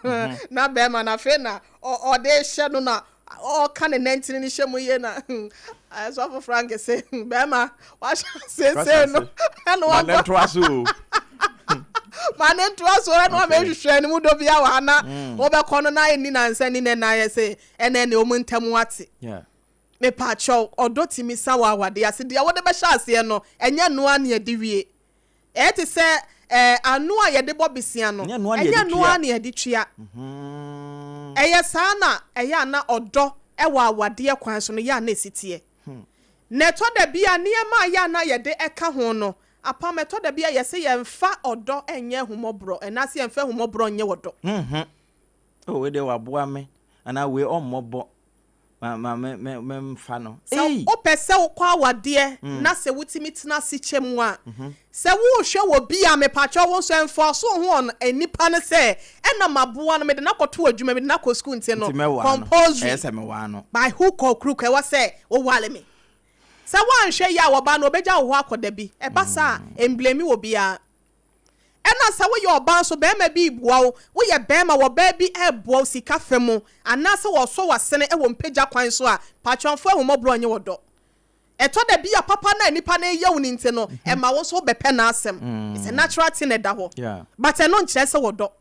na bɛrima no afei na ɔde hyɛ no na ɔka ne nantini no hyɛ mu yie na Sɔfo Frank se bɛrima wahyɛ aseesei no ɛna Ma ne wakɔ ntoa so o. ma ne ntoa so ɛna wama ehwehwɛ ne mu dɔ bia wɔ ha na wɔbɛkɔ no na ɛni nansa ni na ɛna ayɛ sɛ ɛna ɛna wɔn ntam ate. Yeah. Mepaakyɛw, ɔdɔ tumi sa wɔ awadeɛ ase. Deɛ wode bɛhyɛ aseɛ no, ɛnyɛ ɛno ara na yɛde wie. Ɛyɛ te sɛ ɛɛ ano a yɛde bɔ besia no, Ɛnyɛ ɛno ara na ɛnyɛ yɛde ɛno tua. ara na yɛde tua. Ɛyɛ saa na ɛyɛ a na ɔdɔ wɔ awadeɛ kwan so no yɛ a na ɛsi teɛ. Na ɛtɔ da bi a nneɛma a yɛ a na yɛde ɛka ho no, apam, ɛtɔ da bi a yɛse yɛmfa ɔdɔ nyɛ ahummɔborɔ anaasɛ yɛmfa ahummɔborɔ nyɛ ɔdɔ. Oh, wei deɛ waboa me anaa wei ɔmmɔbɔ ma ma me me memfa no. Sɛ Ei! wopɛ sɛ wokɔ awadeɛ na sɛ wotumi tena ase kyɛ mu a, sɛ worehwɛ wɔ bi a, mepakyɛw wo nso ɛmfa so ho ɔn nnipa no sɛ ɛna maboa no, mede no akɔto adwuma, mede no akɔ sukuu nti no, Nti mɛwaa no. compulsory, Ɛyɛ sɛ mewaa no. by hook or crook, ɛwɔ sɛ woware me. Sɛ woanhwɛ yie a, wɔba no wɔbɛgya wo hɔ akɔ da bi. Ɛba saa a, mblame obiara. Ɛna sɛ woyɛ ɔbaa nso, barima bi reboa wo, woyɛ barima, ɔbaa bi reboa wo sika fa mu, anaasɛ ɔresɔ w'asene wɔ mpagya kwan so a, patrɔmfoɔ ahummɔborɔ nyɛ ɔdɔ. Ɛtɔ da bi a, papa no a nipa no reyɛ wo no nti no, ɛma wo nso wobɛpɛ n'asɛm. It's a natural thing ɛda hɔ. But ɛno nkyerɛ sɛ ɔdɔ.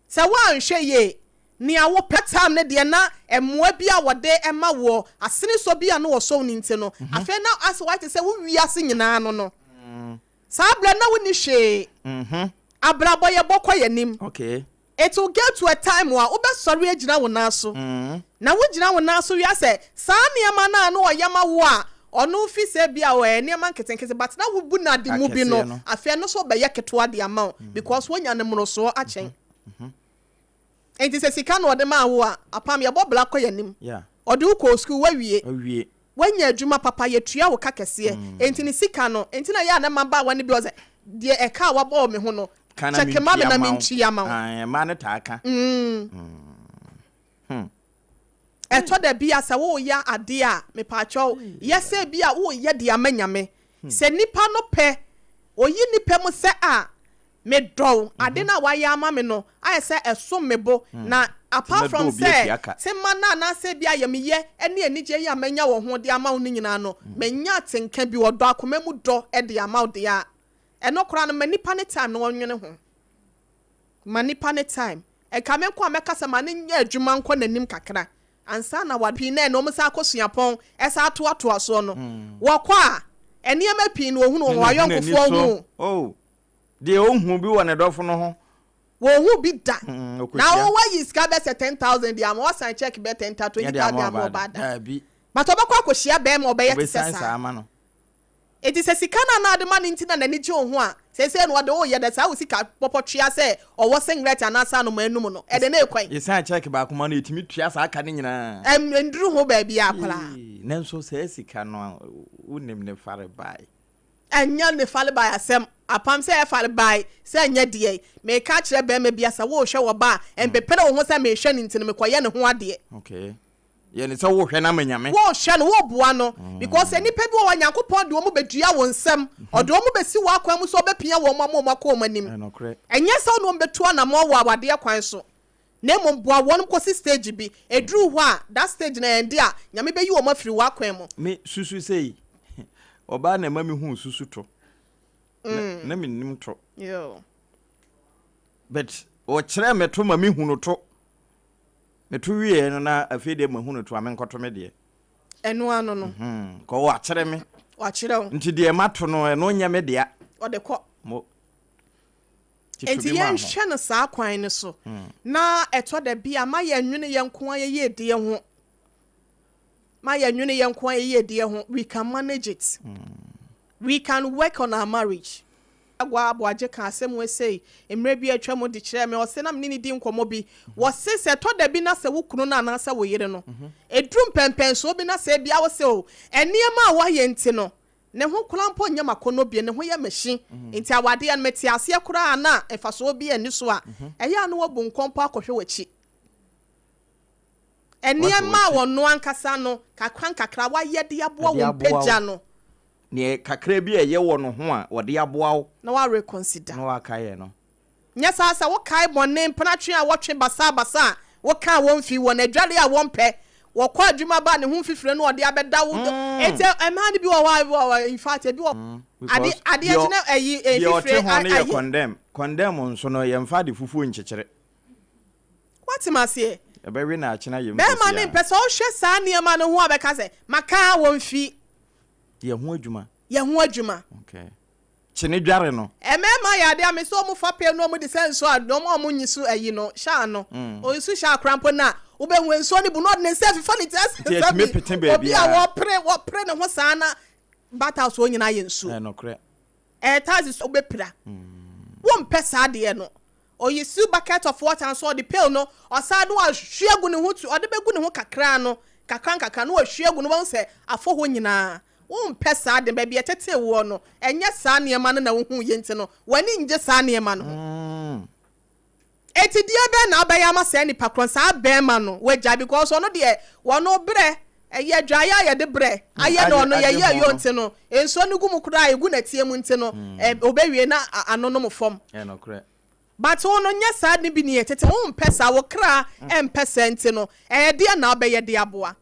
Sɛ woanhwɛ yie, nea wopɛ time no deɛ na mmoa bi a wɔde ma woɔ, asenesɔ bi a na wɔsɔ wo no nti no, afei na asɛ woayɛ te sɛ wo wiase nyinaa no no. Saa berɛ no na wonni hwee. Abrabɔ yɛbɔ kɔ yɛn anim. It will get to a time a wobɛsɔre agyina wo nan so. Na wogyina wo nan so wie a sɛ saa nneɛma no a na ɔyɛ ma wo a ɔno fi sɛ ebia ɔyɛ nneɛma nketenkete but na wobu no ade mu bi no, afei ɛno nso bɛyɛ ketewa de ama wo because woanya no mmorosoɔ akyɛn. Enti sɛ sika na ɔde maa wo a, apam yɛbɔ bra kɔ yɛn anim. Ɔde wo kɔɔ sukuu, woawie. Woanya adwuma papa, yɛtua wo ka kɛseɛ. Enti ne sika no, enti na ɛyɛ a na mmabaawa no bi wɔ sɛ, deɛ ɛka a wabɔ wɔ me ho no, Ka na Check ma me mentua na ma wo. mentua ma wo. Ae, mmaa no taa ka. Ɛtɔ da bi a sɛ woreyɛ adeɛ a, mepaakyɛw, yɛ sɛ bi a woreyɛ de ama Nyame. Sɛ nipa no pɛ, oyi ne pɛ mu sɛ a, medɔ wo, ade no a wayɛ ama me no ayɛ sɛ ɛsom me bo, na apart Mɛdɔ from obi sɛ atua ka. tema no anaasɛ bi a ayamyɛ ne anigyeɛ yi a manya wɔ ho de ama wo no nyinaa no, manya atenka bi, ɔdɔ, akoma mu dɔ de ama wo deɛ a, ɛno koraa no ma nipa no time na ɔnwene ho. Ma nipa no time. Nka me nko a mɛka sɛ ma no nyɛ adwuma nkɔ n'anim kakra ansa na wa pii na ɛna wɔn san akɔ suapɔn ɛsan atoatoa soɔ no. Wɔkɔ a, nneɛma pii na wɔhunu wɔ wɔn ayɔnkofoɔ ho. Oh, deɛ ɔnhu bi wɔ ne dɔfo no ho. Wɔnhu bi da. Ɔkɔhyia. Na wo wayi sika bɛ sɛ 10,000 de ama, wasan check bɛ 10,000, 20,000 de ama ɔbaa da. Daabi. But ɔbɛkɔ akɔhyia bɛrima a ɔbɛyɛ te sɛ Ɔbɛsan saa. saa ama no. Enti sɛ sika no a na ade ma no nti na n'ani gye wo ho a, seesei no ɔde wo reyɛ dɛn? Saa wo sika pɔpɔtwea sɛ ɔwɔ singlet anaasɛ anomaa anum no, ɛde no rekɔ he? Yɛsan kyɛɛke baako ma no, yɛtumi tua saa ka no nyinaa. Ɛnduru ho baabiara koraa. Ee, nanso saa sika no, wonim ne farebae. Ɛnyɛ ne farebae asɛm. Apam sɛ ɛyɛ farebae sɛ ɛnyɛ deɛ. Mereka akyerɛ barima bi a, sɛ worehwɛ wɔ ba a, mpepere wo ho sɛ merehwɛ no nti no mekɔyɛ ne ho adeɛ. Okay. Yɛ no sɛ wohwɛ no ama Nyame. Wohwɛ no, woboa no. Because nnipa bi wɔ hɔ a, Nyankopɔn de wɔn bɛdua wo nsam. Ɔde wɔn bɛsi w'akwan mu sɛ ɔbɛpia wɔn ama wɔn akɔ wɔn anim. Ɛnokorɛ. Ɛnyɛ sɛ wo ne wɔn bɛtu anamɔn wɔ awadeɛ kwan so. Na mmom boa wɔn kɔsi stage bi. Ɛduru hɔ a, that stage no ɛnde a, Nyame bɛyi wɔn afiri w'akwan mu. Me susu sei, ɔbaa na ɛma me huu susu to. Na, na mennim to. But ɔkyerɛɛ me to ma me hunu to. Meto wieɛ no na afei deɛ mahu no to a menkɔto me deɛ. Ɛno ano no. Kɔ wakyerɛ me. Wakyerɛ wo. Nti deɛ mato no ɛno nyɛ me dea. Ɔde kɔ. Mo. Nti yɛnhwɛ no saa kwan no so. Na ɛtɔ da bi a ma yɛnwene yɛn nko ara yɛn yiedie ho. Ma yɛnwene yɛn nko ara yɛn yiedie ho. We can manage it. We can work on our marriage. Agua Aboagye kaa asɛm wei sei mmerɛ bi a atwa mu de kyerɛɛ me. Ɔse na me ne no di nkɔmmɔ bi. Wɔse sɛ ɛtɔ da bi na sɛ wo kunu no anaasɛ wo yere no, ɛduru mpɛnpɛnsoɔ bi na sɛ ebia wo se o, nneɛma a woayɛ nti no, ne ho koraa mpo nyɛ m'akɔnnɔ bio, ne ho yɛ me hye, nti awadeɛ no mete aseɛ koraa a na mfasoɔ biara nni so a, ɛyɛ a na woabu nkɔmpɔ akɔhwɛ w'akyi. Nneɛma a ɔno ankasa no, kakra nkakra wayɛ de aboa wo mpagya no. Neɛ kakra bi a ɛyɛ wɔ no ho a ɔde aboa wo. Na wa reconsider. Na wakaeɛ no. Nyɛ saa sɛ wokae bɔne mpenatwe a wɔtwe basabasa a wokaa wɔn fi wɔn adware a wɔmpɛ, wɔkɔ adwuma ba a ne ho mfifire no ɔde abɛda wo enti mmaa no bi wɔ hɔ a in fact ebi wɔ ade adeɛ akyi na ayi Deɛ ɔte mfifire ho no yɛ ayi. condemn. Condemn nso no yɛmfa ade fufuo nkyekyere. Woate me aseɛ? Ɛbɛwe na akyena yam Bɛrima seesei no ara. mpɛ sɛ ɔhwɛ saa nneɛma no ho a bɛka sɛ maka wɔn fi. Yɛ ho adwuma. Yɛ ho adwuma. Okay. Kye ne dware no. Mmarima yɛ adeɛ a me sɛ wɔn fa pɛ no wɔn de sɛ nsuo a wɔn a wɔn nyi so ayi no hyɛ ano. Nsu hyɛ akora mpo na wobɛhu nsuo no bu na ɔde ne nsa afifa ne ti ase Nti sɛ ɛtumi bi pete obi a baabiara. wɔpere wɔpere ne ho saa na bath house hɔ nyinaa yɛ nsuo. Ɛyɛ nokorɛ. Ɛyɛ taxi so wobɛpira. Wompɛ saa adeɛ no. Ɔyi su bucket of water nso ɔde pail no ɔsan no wahwie agu ne ho tu ɔde bɛgu ne ho kakra no kakra nkakra no wahwie agu no wahu sɛ afɔ hɔ nyinaa. Wompɛ saa ade no baabi ɛtetee woɔ no ɛnyɛ saa nneɛma no na wohuu yɛ nti no w'ani ngye saa nneɛma no ho. Enti deɛ bɛn na wobɛyɛ ama saa nipa korɔ no saa bɛɛma no wagyae because ɔno deɛ wɔno brɛ ɛyɛ adwaeɛ a yɛde brɛ ayɛ no ɔno yɛyɛ ɛyɔ nti no nsuo no gu mu koraa ɛgu nɛteɛ mu nti no ɔbɛwie na ano nom fam but wo no nyɛ saa ne bi ne yɛ tete wo mpɛ saa wo kra mpɛ saa nti no ɛyɛ deɛ na wobɛyɛ de aboa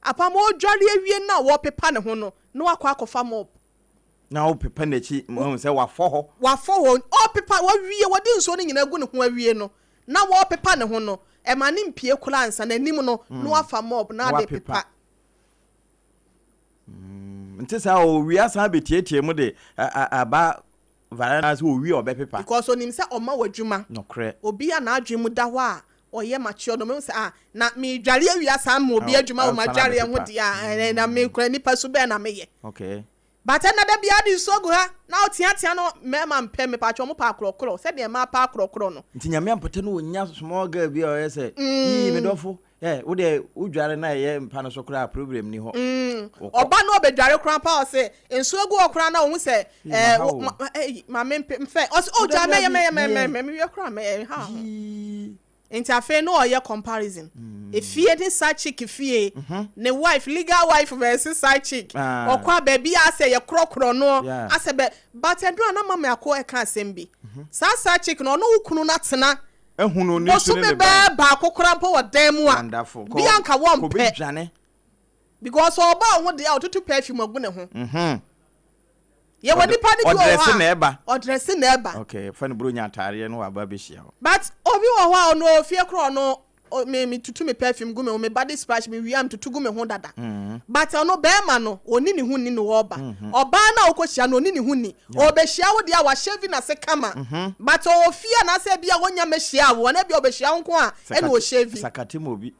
apam ɔdware awie no a wɔpepa ne ho no na wakɔ akɔfa mop. Na wopepa n'akyi ma wahu sɛ wafɔ hɔ. Wafɔ hɔ. Ɔrepepa, wawie, wɔde nsuo no nyinaa agu ne ho awie no, na wɔrepepa ne ho no, ɛma no mpue koraa ansa, n'anim no, na wafa mop na ade pepa. Nte saa o, owie asan abɛtiatia mu de aba varanda sɛ owie a ɔbɛpepa. Because onim sɛ ɔma wo adwuma. Nokorɛ. Obi a n'adwene mu da hɔ a ɔyɛ mature no, mehu sɛ ah, na meredware awie asan ama obi adwuma wɔ m'adwareɛ ho deɛ a, na mekura nipa su bɛn na meyɛ? Okay. But ɛnɛ da biara de nsuo gu ha na woteatea no mmarima mpɛ mepatwɔ ɔmo pɛ akorɔkorɔ sɛdeɛ mmaa pɛ akorɔkorɔ no. Nti Nyame ampata no ɔnya small girl bi a ɔyɛ sɛ yii me dɔfo eh wo deɛ wo dware na ɛyɛ mpa no so koraa problem ni hɔ. Wokɔ. Ɔba na ɔbɛdware koraa mpo a ɔse nsuo gu hɔ koraa na ɔhu sɛ Yii eh maha wo o. ma eh ma me mpe mfɛ ɔse oh Wo gyaa dabi mɛyɛ dabi mɛyɛ mɛyɛ mɛyɛ. mɛyɛ mewie koraa mɛyɛ ɛnha ho. Yii. Nti afei na ɔyɛ comparison. Efie ne side chick fie, ne wife, legal wife vs side chick. Ɔkɔ a baabi a asɛ yɛ korɔkorɔ no, asɛ bɛ, but ɛduru a na Mame Ako ɛka asɛm bi. Saa side chick no, ɔne wo kunu no atena bosome bɛɛ baako koraa mpo wɔ dan mu a, bi a nka wɔmpɛ. Because ɔba wo ho deɛ a, ɔtutu perfume agu ne ho. Yɛwɔ nipa no bi wɔ hɔ a ɔdrɛse na ɛba. Okay, fa no buronya ataareɛ na waba abɛhyia wo. But obi wɔ hɔ a ɔno ɔwɔ fie koraa ɔno me me tutu me perfume gu me ho, me body splash me wie a me tutu gu me ho dada. But ɔno bɛɛma no ɔnni ne ho nni na ɔɔba. Ɔbaa no a wokɔ hyia no ɔnni ne ho nni. Ɔɔbɛhyia wo deɛ a washave n'ase kama. But ɔwɔ fie anaasɛ ebia ɔnnya mmɛhyiaa wo anaa ebia ɔbɛhyia wo nko a ɛna ɔshave. Sakate ma obi.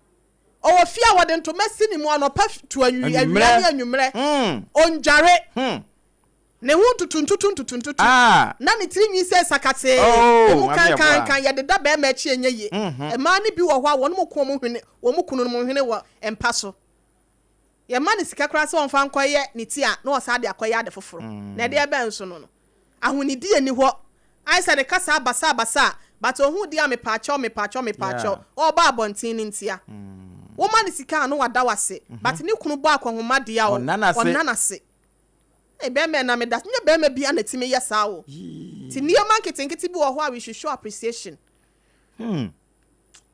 Ɔwɔ fie a wɔde ntoma si ne mu anɔpa to awia ne anwummerɛ. Ɔndware. Ne ho ntutu ntutu ntutu ntutu. Na ne tiri nwi sɛ sakatee. Emu kankankan. Yɛdeda barima akyi ɛnyɛ yie. Mmaa no bi wɔ hɔ a wɔn ko wɔn hwene wɔn kununom hwene wɔ mpa so. Yɛma no sika koraa sɛ ɔmfa nkɔyɛ ne ti a na ɔsan de akɔyɛ ade foforɔ. Na ɛdeɛ bɛn nso no no. Ahonidie nni hɔ. Ayɛ sɛ ne kasa basabasa but ohuu deɛ a mepaakyɛw mepaakyɛw mepaakyɛw ɔɔba abɔnten no ntia. Woma no sika a na wada wo ase but ne kunu bɔ akɔnhoma deɛ a Ɔnna n'ase. ɔnna n'ase. Ei bɛɛma ɛna meda nyɛ bɛɛma biara na ɛtumi yɛ saa o. Nti nneɛma nketenkete bi wɔ hɔ a we should show appreciation. Hmm.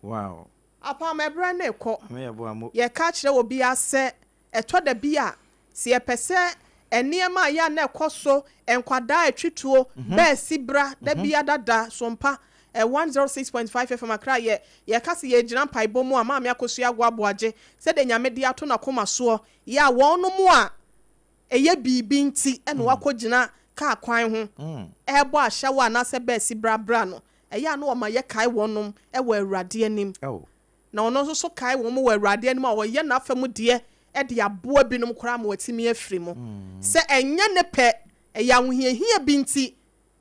Wow. Apam ɛberɛ no rekɔ. Ame yɛ boa mo. Yɛka kyerɛ obiara sɛ Ɛtɔ da bi a, sɛ yɛpɛ sɛ nneɛma a ɛyɛ a na ɛkɔ so, nkwadaa a ɛtwe tuo, bɛɛsi bra, da biara da so mpa, 106.5 FM Accra, yɛ, yɛka sɛ yɛregyina mpaebɔ mu a, Maame Akosua Agoa Aboagye, sɛdeɛ Nyame de ato n'akoma soɔ, yɛ a wɔnom a ɛyɛ biribi nti na wɔakɔgyina kaa kwan ho ɛrebɔ ahyɛwo anaasɛ bɛɛsi bra bra no, ɛyɛ a na wɔma yɛkae wɔnom wɔ Awurade anim. Na ɔno nso so kae wɔn wɔ Awurade anim a ɔyɛ n'afa mu deɛ de aboa binom koraa ma wɔatumi afiri mu. Sɛ ɛnyɛ ne pɛ, ɛyɛ ahohiahia bi nti,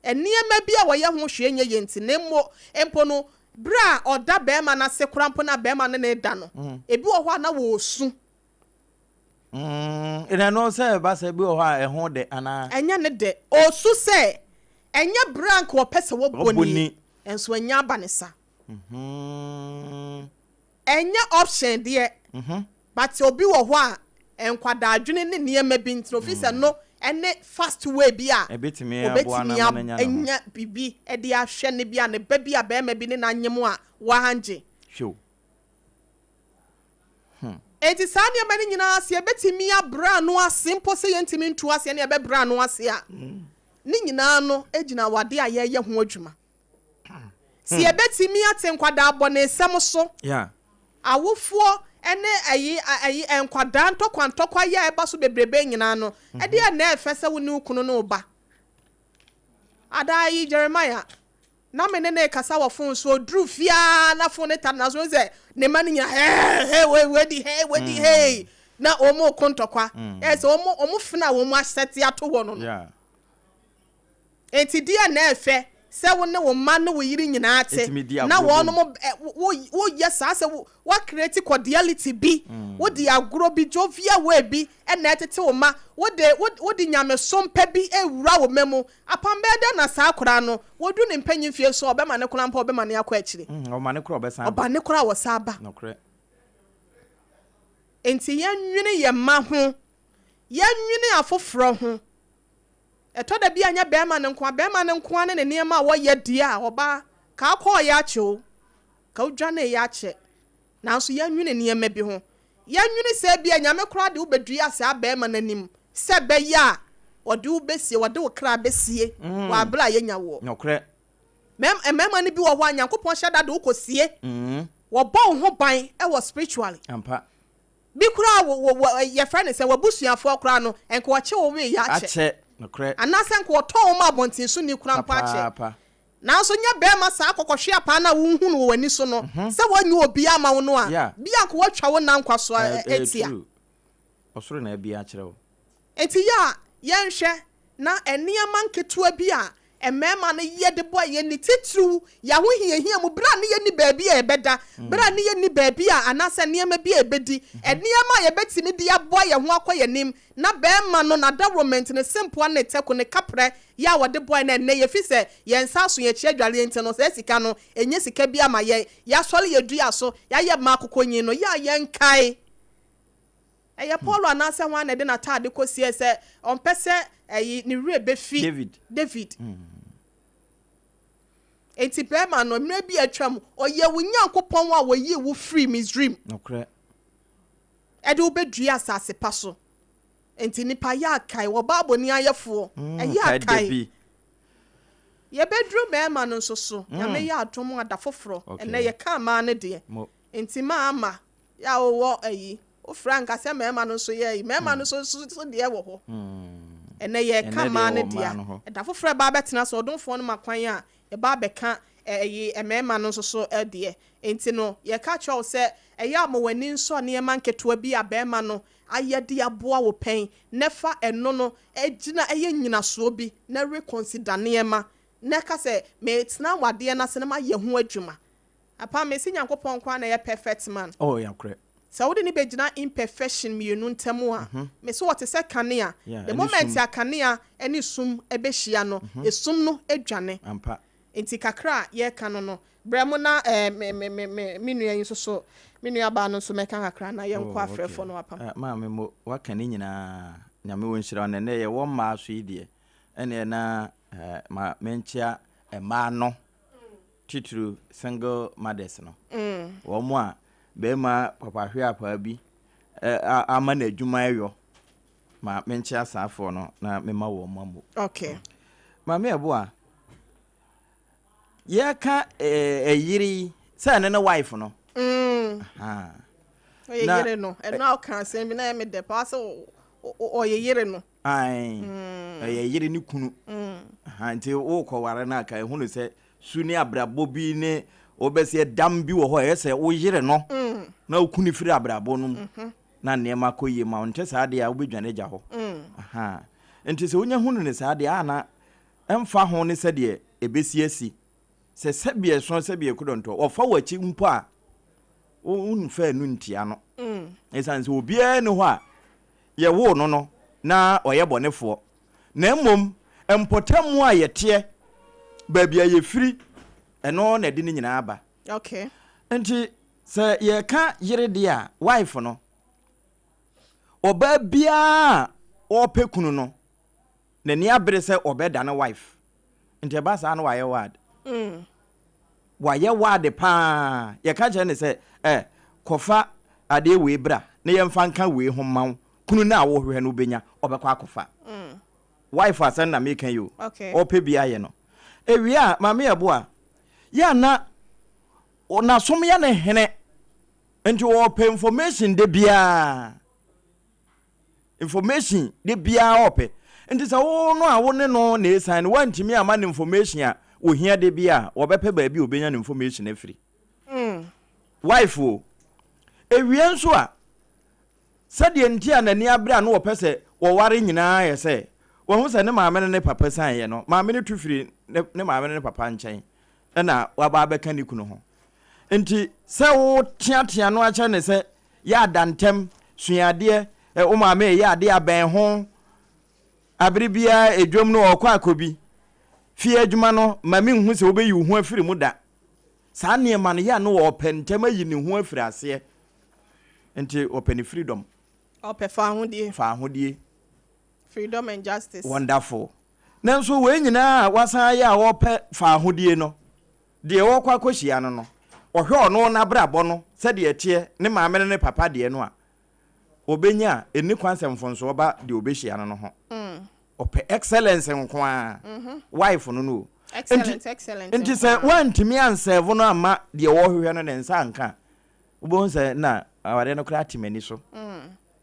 nneɛma bi a wɔyɛ ho hwee nyɛ yie nti, na mmo mpo no, berɛ a ɔda barima no ase koraa mpo no a barima no ne no reda no, ebi wɔ hɔ a na wɔresu. Na ɛno sɛ ɛba sɛ ebi wɔ hɔ a ɛho dɛ anaa? Ɛnyɛ ne dɛ. Ɔresu sɛ ɛnyɛ berɛ a anka ɔpɛ sɛ wɔbɔ ni, nso anya aba ne sa. Ɛnyɛ option deɛ but obi wɔ hɔ a nkwadaa adwene ne nneɛma bi nti no ofi sɛ no ɛne fast way bi a Ɛbɛtumi aboa obetumi no ama no anya ne ho. anya biribi de ahwɛ ne bi a ne ba bi a barima bi ne no anyem a wangye. Hwɛ o. Hmm. Enti saa nneɛma no nyinaa sɛ yɛbɛtumi abrɛ ano ase mpo sɛ yɛntumi ntu aseɛ ne yɛbɛbrɛ ano ase a, ne nyinaa no gyina awadeɛ a yɛreyɛ ho adwuma. Sɛ yɛbɛtumi ate nkwadaa abɔnesɛm so, awofoɔ ne ayi ayi nkwadaa ntɔkwa ntɔkwa yi a ɛba so bebrebe nyinaa no, ɛdeɛ na ɛfɛ sɛ wo ne wo kunu ne wo ba. Adaa yi Jeremiah, na me ne no rekasa wɔ fon so, ɔduru fie ara na fon no tare n'aso, wohu sɛ ne mma no nyinaa hee hee wei wei di hee wei di hee na wɔn reko ntɔkwa. Ɛyɛ sɛ wɔn wɔn fena a wɔn asɛte ato hɔ no no. Enti deɛn na ɛfɛ sɛ wo ne wo mma ne wo yere nyinaa te na wɔnom wo woyɛ saa sɛ wo woacreate cordiality bi, wode agorɔ bi, jovial way bi na ɛtete wo mma, wode wode nyamesom pa bi rewura wo mma mu. Apam bɛyɛ dɛn na saa akwadaa no, wɔdu ne mpanyin mfie so a, ɔbɛma ne koraa mpo a ɔbɛma no akɔ akyire? Ɔma ne koraa ɔbɛsan aba. Ɔba ne koraa a ɔsan ba. Nokorɛ. Enti yɛnnwene yɛn mma ho, yɛnnwene afoforɔ ho. Ɛtɔ da bi a nyɛ bɛɛma no nkoa, bɛɛma no nkoa ne ne nneɛma a wɔyɛ deɛ a, ɔbaa, ka wokɔɔeɛ akyɛ o, ka wodwaneeɛ akyɛ. Nanso yɛnwene nneɛma bi ho. Yɛnwene sɛ ebia Nyame koraa de wo bɛdua saa bɛɛma no anim sɛ ɛbɛyɛ a ɔde wo bɛsie, ɔde wo kra bɛsie wɔ aberɛ a yɛnya woɔ. Nokorɛ. Mmarima no bi wɔ hɔ a Nyankopɔn hyɛ da de wo kɔsie. Wɔbɔ wo ho ban wɔ spiritually. Ampa. Bi koraa wo wo wo yɛfrɛ no sɛ w'abusuafoɔ koraa no nka wɔkye wo wee yɛ akyɛ. Akyɛ, nokorɛ. Anaasɛ nka wɔtɔn wo ma abɔntensoni koraa mpo akyɛ. Papaapa. Nanso nyɛ barima saa kɔkɔhwe apaa no a wonhu no wɔ w'ani so no, sɛ wɔnyɛ obiara ama wo no a, Yeah. bi a nka wɔatwa wo nna nkwa so Ɛyɛ atia. true. Ɔsoro na abue akyerɛ wo. Enti yɛ a, Yɛnhwɛ na nneɛma nketewa bi a mmarima no yɛ de boa yɛn, ne titiriw yɛn ahohiahia mu, bere a na yenni baabi a yɛbɛda, bere a na yenni baabi a anaasɛ nneɛma bi a yebedi, nneɛma a yebetumi de aboa yɛn ho akɔ yɛn anim, na barima no, n'adawuromenti, ne sempoa, ne ne tɛko, ne kaprɛ yɛ a wɔde boae no, ɛnnɛ yefi sɛ yɛn nsa aso yɛn akyi adware nti no, saa sika no, ɛnyɛ sika biara ma yɛn. Yɛasɔre yɛn dua so, yɛayɛ mmaa akokɔnyin no, yɛ a yɛnkae. Ɛyɛ Paulo anaasɛ hwan na ɛde n'atade kosiee sɛ ɔmpɛ sɛ ɛyi ne werɛ befi David. David. Enti barima no, mmerɛ bi a atwam, ɔyɛ wo Nyankopɔn a ɔyii wo firii Misraim. Nokorɛ. Ɛde wo bɛdua asase pa so. Enti nnipa, yɛ akae, wɔ Bible ni ayɛfoɔ, ɛyɛ Kae da akae. bi. Yɛbɛduru mmarima no nso so, Nyame yɛ adom a, da foforɔ. Okay. Ɛnnɛ yɛkaa mmaa no deɛ. Mo. Enti maa ama, yɛ a wowɔ ayi, wofrɛ anka sɛ mmarima no nso yɛ ayi, mmarima no nso nso deɛ wɔ hɔ. Ɛnnɛ yɛreka Ɛnnɛ deɛ mmaa no wɔ dea. mmaa no hɔ. Ɛda foforɔ a ɛba abɛtena so, ɔdomfoɔ no ma kwan a, yɛba abɛka ɛyi mmarima no nso so deɛ. Enti no, yɛka kyerɛ wo sɛ, ɛyɛ a ma w'ani nsɔ nneɛma nketewa bi a barima no ayɛ de aboa wo pɛn, na fa ɛno no gyina yɛ nnyinasoɔ bi na reconsider nneɛma, na ka sɛ, meretena awadeɛ no ase na mayɛ ho adwuma. Apa, mese Nyankopɔn nko ara na ɛyɛ perfect man. Oh, ɛyɛ nokorɛ. Sɛ wode no bɛgyina imperfection mmienu ntam a, mese ɔte sɛ kanea. Yeah, The ɛne moment sum. a kanea ne sum bɛhyia no, esum no dwane. Ampa. Nti kakra a yɛreka no no, brɛ mo na eh, me, me, me, me, me nua yi nso so, me nua baa no nso mɛka kakra na yɛnkɔ Oh, okay. afrɛfoɔ no apam. Eh, maame mo, waka ne nyinaa. Nyame ɔnhyira wo. Na ɛnɛ yɛwɔ mmaa so yi deɛ, ɛneɛ na eh, ma menkyea mmaa no. Titiriw single mothers no. Wɔn a barima papahweapaa bi ama no adwuma yɔ. Ma menkyea saafoɔ no na mema wɔn mma mo. Okay. Maame Ɛboa, yɛka ɛyere yi sɛ ɛno ne wife no. Ɔyɛ yere no. Ɛno a ɔka asɛm bi na ɛyɛ me dɛ paa sɛ ɔyɛ yere no. Ae, ɛyɛ yere ne kunu. Aha, nti wokɔware no a, ka ɛhunu sɛ su ne abrabɔ bi ne wobɛsɛ dam bi wɔ hɔ a ɛyɛ sɛ woyere no na woku no firi abrabɔ no mu na nneɛma kɔ yie ma wo. Nte saa deɛ a wobɛdwane agya hɔ. Aha, nti sɛ wonya hunu no saa deɛ a na ɛmfa ho ne sɛdeɛ ɛbɛsi asi. Sɛ sɛbi ɛso sɛbi ɛkodɔntɔ wɔfa w'akyi mpo a womfa ɛnu ntia no. Ɛsiane sɛ obiara nni hɔ a yɛwoo no no, na ɔyɛ bɔnefoɔ, na mmom mpɔtam a yɛteɛ, baabi a yɛfiri, ɛno na ɛde ne nyinaa ba. Okay. Nti sɛ yɛka yere deɛ a, wife no, ɔbaa biara a ɔrepɛ kunu no, n'ani abere sɛ ɔbɛdane wife. Nti ɛba saa no wayɛ wad. Wayɛ wad paa. Yɛka kyerɛ no sɛ, eh, kɔfa adeɛ wei bra na yɛmfa nka wei ho mma wo. Kunu no a wohwehwɛ no wobɛnya, ɔbɛkɔ akɔfa. Wife asɛm na meka yi o. Okay. Ɔpɛ bi ayɛ no. Ewie a, Maame Yɛboa, yɛ a na n'asom yɛ no hene. Nti ɔpɛ information da biara. Information de biara ɔpɛ. Nti sɛ wo no a wo ne no na esan no woantumi amma no information a ohia de bi a, ɔbɛpɛ baabi a obenya no information afiri. Wife o. Ewie nso a, sɛdeɛ nti a n'ani abere a na ɔpɛ sɛ wɔware nyinaa yɛ sɛ, wahu sɛ ne maame ne ne papa sianeeɛ no, maame no tu firi ne ne maame ne ne papa nkyɛn na waba abɛka ne kunu ho. Nti sɛ woteatea no akyerɛ no sɛ Yɛ ada ntɛm, sua adeɛ, wo maame reyɛ adeɛ a bɛn ho, abere biara edwam no ɔrekɔ akɔ bi, fie adwuma no ma menhu sɛ wobɛyi wo ho afiri mu da. Saa nneɛma no yɛ a na ɔpɛ ntɛm ayi ne ho afiri aseɛ. Nti ɔpɛ ne freedom. Ɔpɛ faahodie. Faahodie. Freedom and justice. Wonderful. Nanso wei nyinaa a wasan ayɛ a ɔrepɛ faahodie no, Deɛ ɔrekɔ akɔhyia no no, ɔhwɛ ɔno n'abrabɔ no sɛdeɛ ɛteɛ, ne maame ne ne papa deɛ no a, ɔbɛnya a, ɛnni kwan sɛ mfomsoɔ ba deɛ ɔbɛhyia no no ho. Ɔpɛ excellence nko ara, wife no no o. Excellence, excellence Nti nko sɛ ara. woantumi ansɛɛvo no amma deɛ ɔrehwehwɛ no ne nsa anka a, wobɛhu sɛ na awareɛ no koraa ate m'ani so.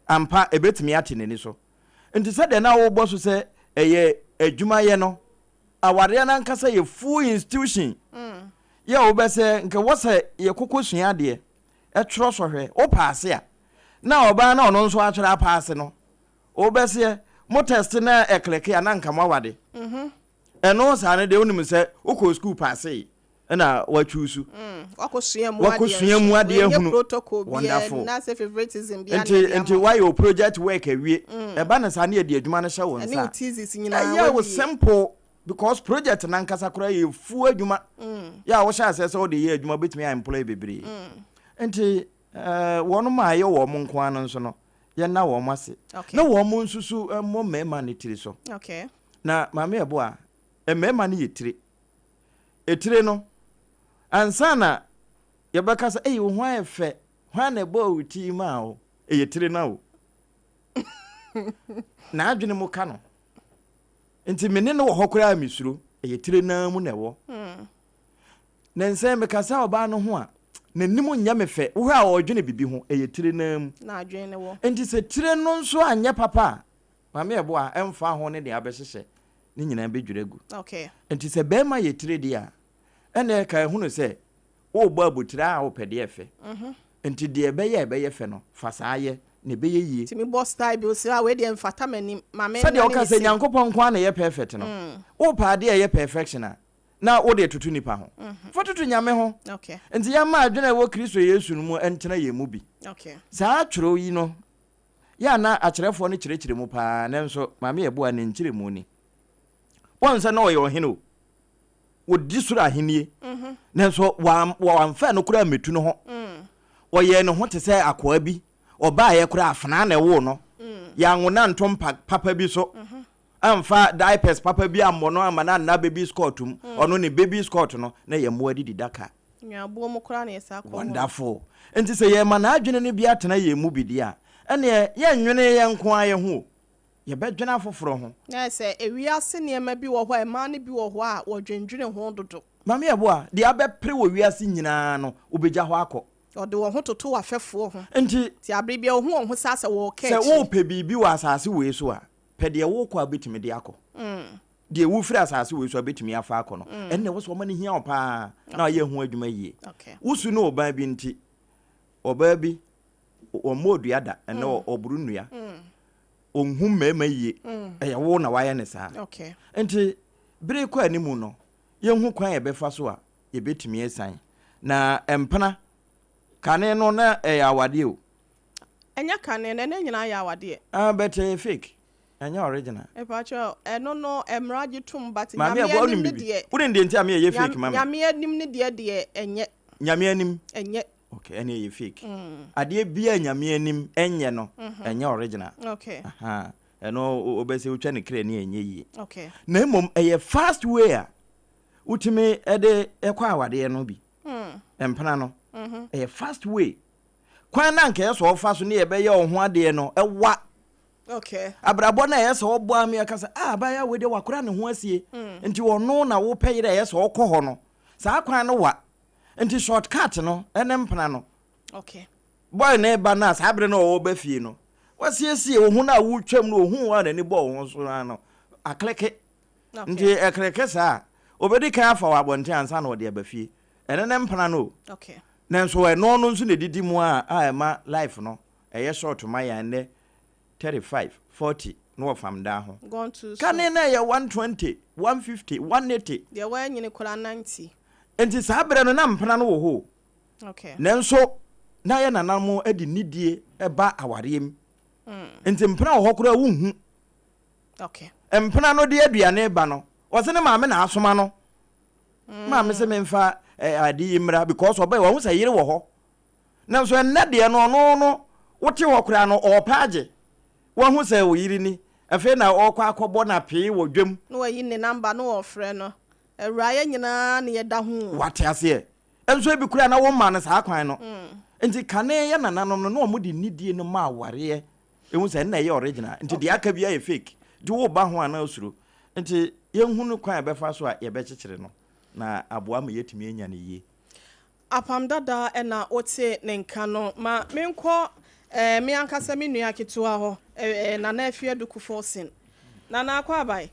Ampa, ɛbɛtumi ate n'ani so. Nti sɛdeɛ na wobɔ so sɛ ɛyɛ adwumayɛ no, Awareɛ no ankasa yɛ full institution yɛ a wobɛsɛ nka wɔ sɛ yɛkɔkɔ sua adeɛ twerɛ sɔhwɛ wo paase a na ɔbaa na ɔno nso atwerɛ apaase no wobɛseɛ Mo test na ɛkleke a na nka moawade. Ɛno saa no deɛ wonim sɛ wokɔɔ sukuu paasee ɛna woachuusu. Wakɔsua mu adeɛ Wakɔsua mu nso. adeɛ Ɛnyɛ ahunu. protocol biara Wonderful. na sɛ favoritism biara na Nti ɛde nti ama wo. woayɛ wo project work awie. Ɛba no saa na yɛde adwuma no hyɛ wo Ɛne nsa wo a, thesis nyinaa ɛyɛ wo woawie. simple because project no ankasa koraa yɛ fuo adwuma. Yɛ a wohyɛ aseɛ sɛ wode yɛ adwuma wobɛtumi a employ bebree. Nti eh, wɔnom a ɛyɛ wɔn nko ara no nso no, yɛnna wɔn ase. Okay. Na wɔn nso so mmɔ mmarima no tiri so. Okay. Na Maame Ɛboa, mmarima no yɛ tire. Etire no, ansa na yɛbɛka sɛ, ei, wo ho ayɛ fɛ, hwan na ɛbɔɔ wo ti yi maa wo? Ɛyɛ tire no o. N'adwene mu ka no. Nti me ne no wɔ hɔ koraa a mesuro. Ɛyɛ tire no ara mu na ɛwɔ. Na nsɛ mekasa ɔbaa no ho a, n'anim nyɛ me fɛ. Wohwɛ a ɔredwene biribi ho, ɛyɛ tire no ara mu. Na adwene no wɔ. Nti sɛ tire no nso anyɛ papa a, Maame Ɛboa, ɛmfa ho ne deɛ abɛhyehyɛ, ne nyinaa bɛdwiri agu. Okay. Nti sɛ barima yɛ tire deɛ a, ɛnneɛ ka hunu sɛ worebɔ abotire a wopɛ deɛ ɛfɛ. Nti deɛ ɛbɛyɛ a ɛbɛyɛ fɛ no, fa saa yɛ, na ɛbɛyɛ yie. Tumi bɔ style bi, ɔsi a wei deɛ mfata m'anim, ma me Sɛdeɛ nnane woka ne sɛ sei. Nyankopɔn nko ara na ɛyɛ perfect no, wopɛ adeɛ a ɛyɛ perfection a, na wode retoto nnipa ho. Fa toto Nyame ho. Okay. Nti yɛmma adwene a ɛwɔ Kristo Yesu no mu ntena yɛn mu bi. Okay. Saa twerɛ yi no, yɛ a na akyerɛfoɔ no kyerɛkyerɛ mu paa, nanso Maame Yeboah ne nkyerɛmu ni. Wɔn sɛ na ɔyɛ ɔhene o, wɔdi soro ahennie, nanso wamfa ɛno koraa ammɛtu ne ho. Ɔyɛɛ ne ho te sɛ akoa bi, ɔbaeɛ koraa afenaa na ɛwoo no. Yɛanwo no anto mpa papa bi so, amfa diapers papa bi ammɔ no amma no anna baby skirt mu. Ɔno ne baby skirt no, na ɛyɛ mmoa didi daka. Nnuaboɔ mu koraa na yɛsaa kɔ hɔ. Wonderful. Nti sɛ yɛma n'adwene no bi atena yɛn mu bi deɛ a, ɛnneɛ yɛnnwene yɛn nko ara yɛn ho o, yɛbɛdwene afoforɔ ho. Na ayɛ sɛ ewiase nneɛma bi wɔ hɔ a mmaa no bi wɔ hɔ a wɔdwendwene ho dodo. Maame Yeboah, deɛ abɛpere wɔ wiase nyinaa no, wobɛgya hɔ akɔ. Wɔde wɔn ho toto w'afɛfoɔ ho. Nti. Nti abere biara wɔhu wɔn ho saa sɛ wɔreka Sɛ akyire. worepɛ biribi wɔ asase wei so a, pɛ deɛ worekɔ a wobɛtumi de akɔ. Deɛ wofiri asase wei so a wobɛtumi afa akɔ no, ɛno na ɛwɔ sɛ wɔma no hia wo paa na woayɛ ho adwuma yie. Wo su ne ɔbaa bi nti, ɔbaa bi, ɔmmɔɔ dua da, ɛnnɛ ɔboro nnua. Ɔnhu mmarima yie. Ɛyɛ wo na woayɛ no saa. Nti bere rekɔ anim no, yɛnhu kwan a yɛbɛfa so a yɛbɛtumi asiane. Na mpena, kane no na ɛyɛ awadeɛ o. Ɛnyɛ kane no, ɛnɛ nyinaa yɛ awadeɛ. Ah but ɛyɛ fake, ɛnyɛ original. Mepakyɛw, ɛno no mmara gye tom but Maame Nyame Aboa anim wonim ne biribi? deɛ. Wonim deɛ nti a me ɛyɛ fake ma me? Nyame anim ne deɛ deɛ ɛnyɛ. Nyame anim? Ɛnyɛ. Okay, ɛne ɛyɛ fake. Adeɛ biara Nyame anim ɛnyɛ no, ɛnyɛ original. Okay. Aha, ɛno wobɛsɛ wotwa ne kra ni ɛnyɛ yie. Okay. Na mmom ɛyɛ fast way a wotumi ɛde ɛkɔ awadeɛ no bi. Mpena no, ɛyɛ fast way. Kwan no a anka ɛyɛ sɛ ɔfa so ne yɛbɛyɛ wo ho adeɛ no, ɛwa. Okay. Abrabɔ no a ɛyɛ sɛ ɔbɔ ame aka sɛ, ah, abaayewa wei deɛ wakora ne ho asie. Nti ɔno na wopɛ yere a ɛyɛ sɛ ɔkɔ hɔ no. Saa kwan no wa. Nti short cut no ne mpena no. Okay. Boy no reba no a saa bere no a ɔreba fie no, wasiesie wo ho no a wotwam no ohuu wo a n'ani bɔɔ wo ho so ara no, akleke. Okay. Nti ɛkleke saa a, obedi kan afa wɔ abɔnten ansa na ɔde aba fie. Ɛno ne mpena no o. Okay. Nanso ɛno no nso na ɛdidi mu a a ɛma life no ɛyɛ short ma yɛn ɛnnɛ 35, 40 na wɔfam daa ho. Gone too soon. Kane na ɛyɛ 120, 150, 180. Deɛ wanyini koraa 90. Nti saa berɛ no na mpena no wɔ hɔ o. Okay. Nanso na yɛn nananom de nidie ba awareɛ mu. Nti mpena wɔ hɔ koraa wonhu. Okay. Mpena no de aduane ba no, ɔse ne maame na asoma no. Maame se memfa ade yi mmra because ɔbɛɛ wahu sɛ yere wɔ hɔ. Nanso ɛnnɛ deɛ no ɔno no wote hɔ koraa no ɔɔpɛ agye. Wahu sɛ wo yere ni, afei na ɔɔkɔ akɔbɔ no apee wɔ dwam. Na wayi ne number na ɔɔfrɛ no. Awuraa yɛn nyinaa na yɛda ho o. Wate aseɛ? Nso ebi koraa na wommaa no saa kwan no. Nti kane yɛ nananom no na wɔde nidie no ma awareɛ. Ehu sɛ ɛnna ɛyɛ original nti deɛ aka biara yɛ fake. Nti woba ho a na osuro. Nti yɛnhunu kwan a yɛbɛfa so a yɛbɛkyekyere no na aboa ma yɛatumi anya no yie. Apam dada na wote ne nka no. Ma menkɔ eh, me ankasa me nua ketewa hɔ eh, Nana Afia Duku Forson. Nana Akwaaba,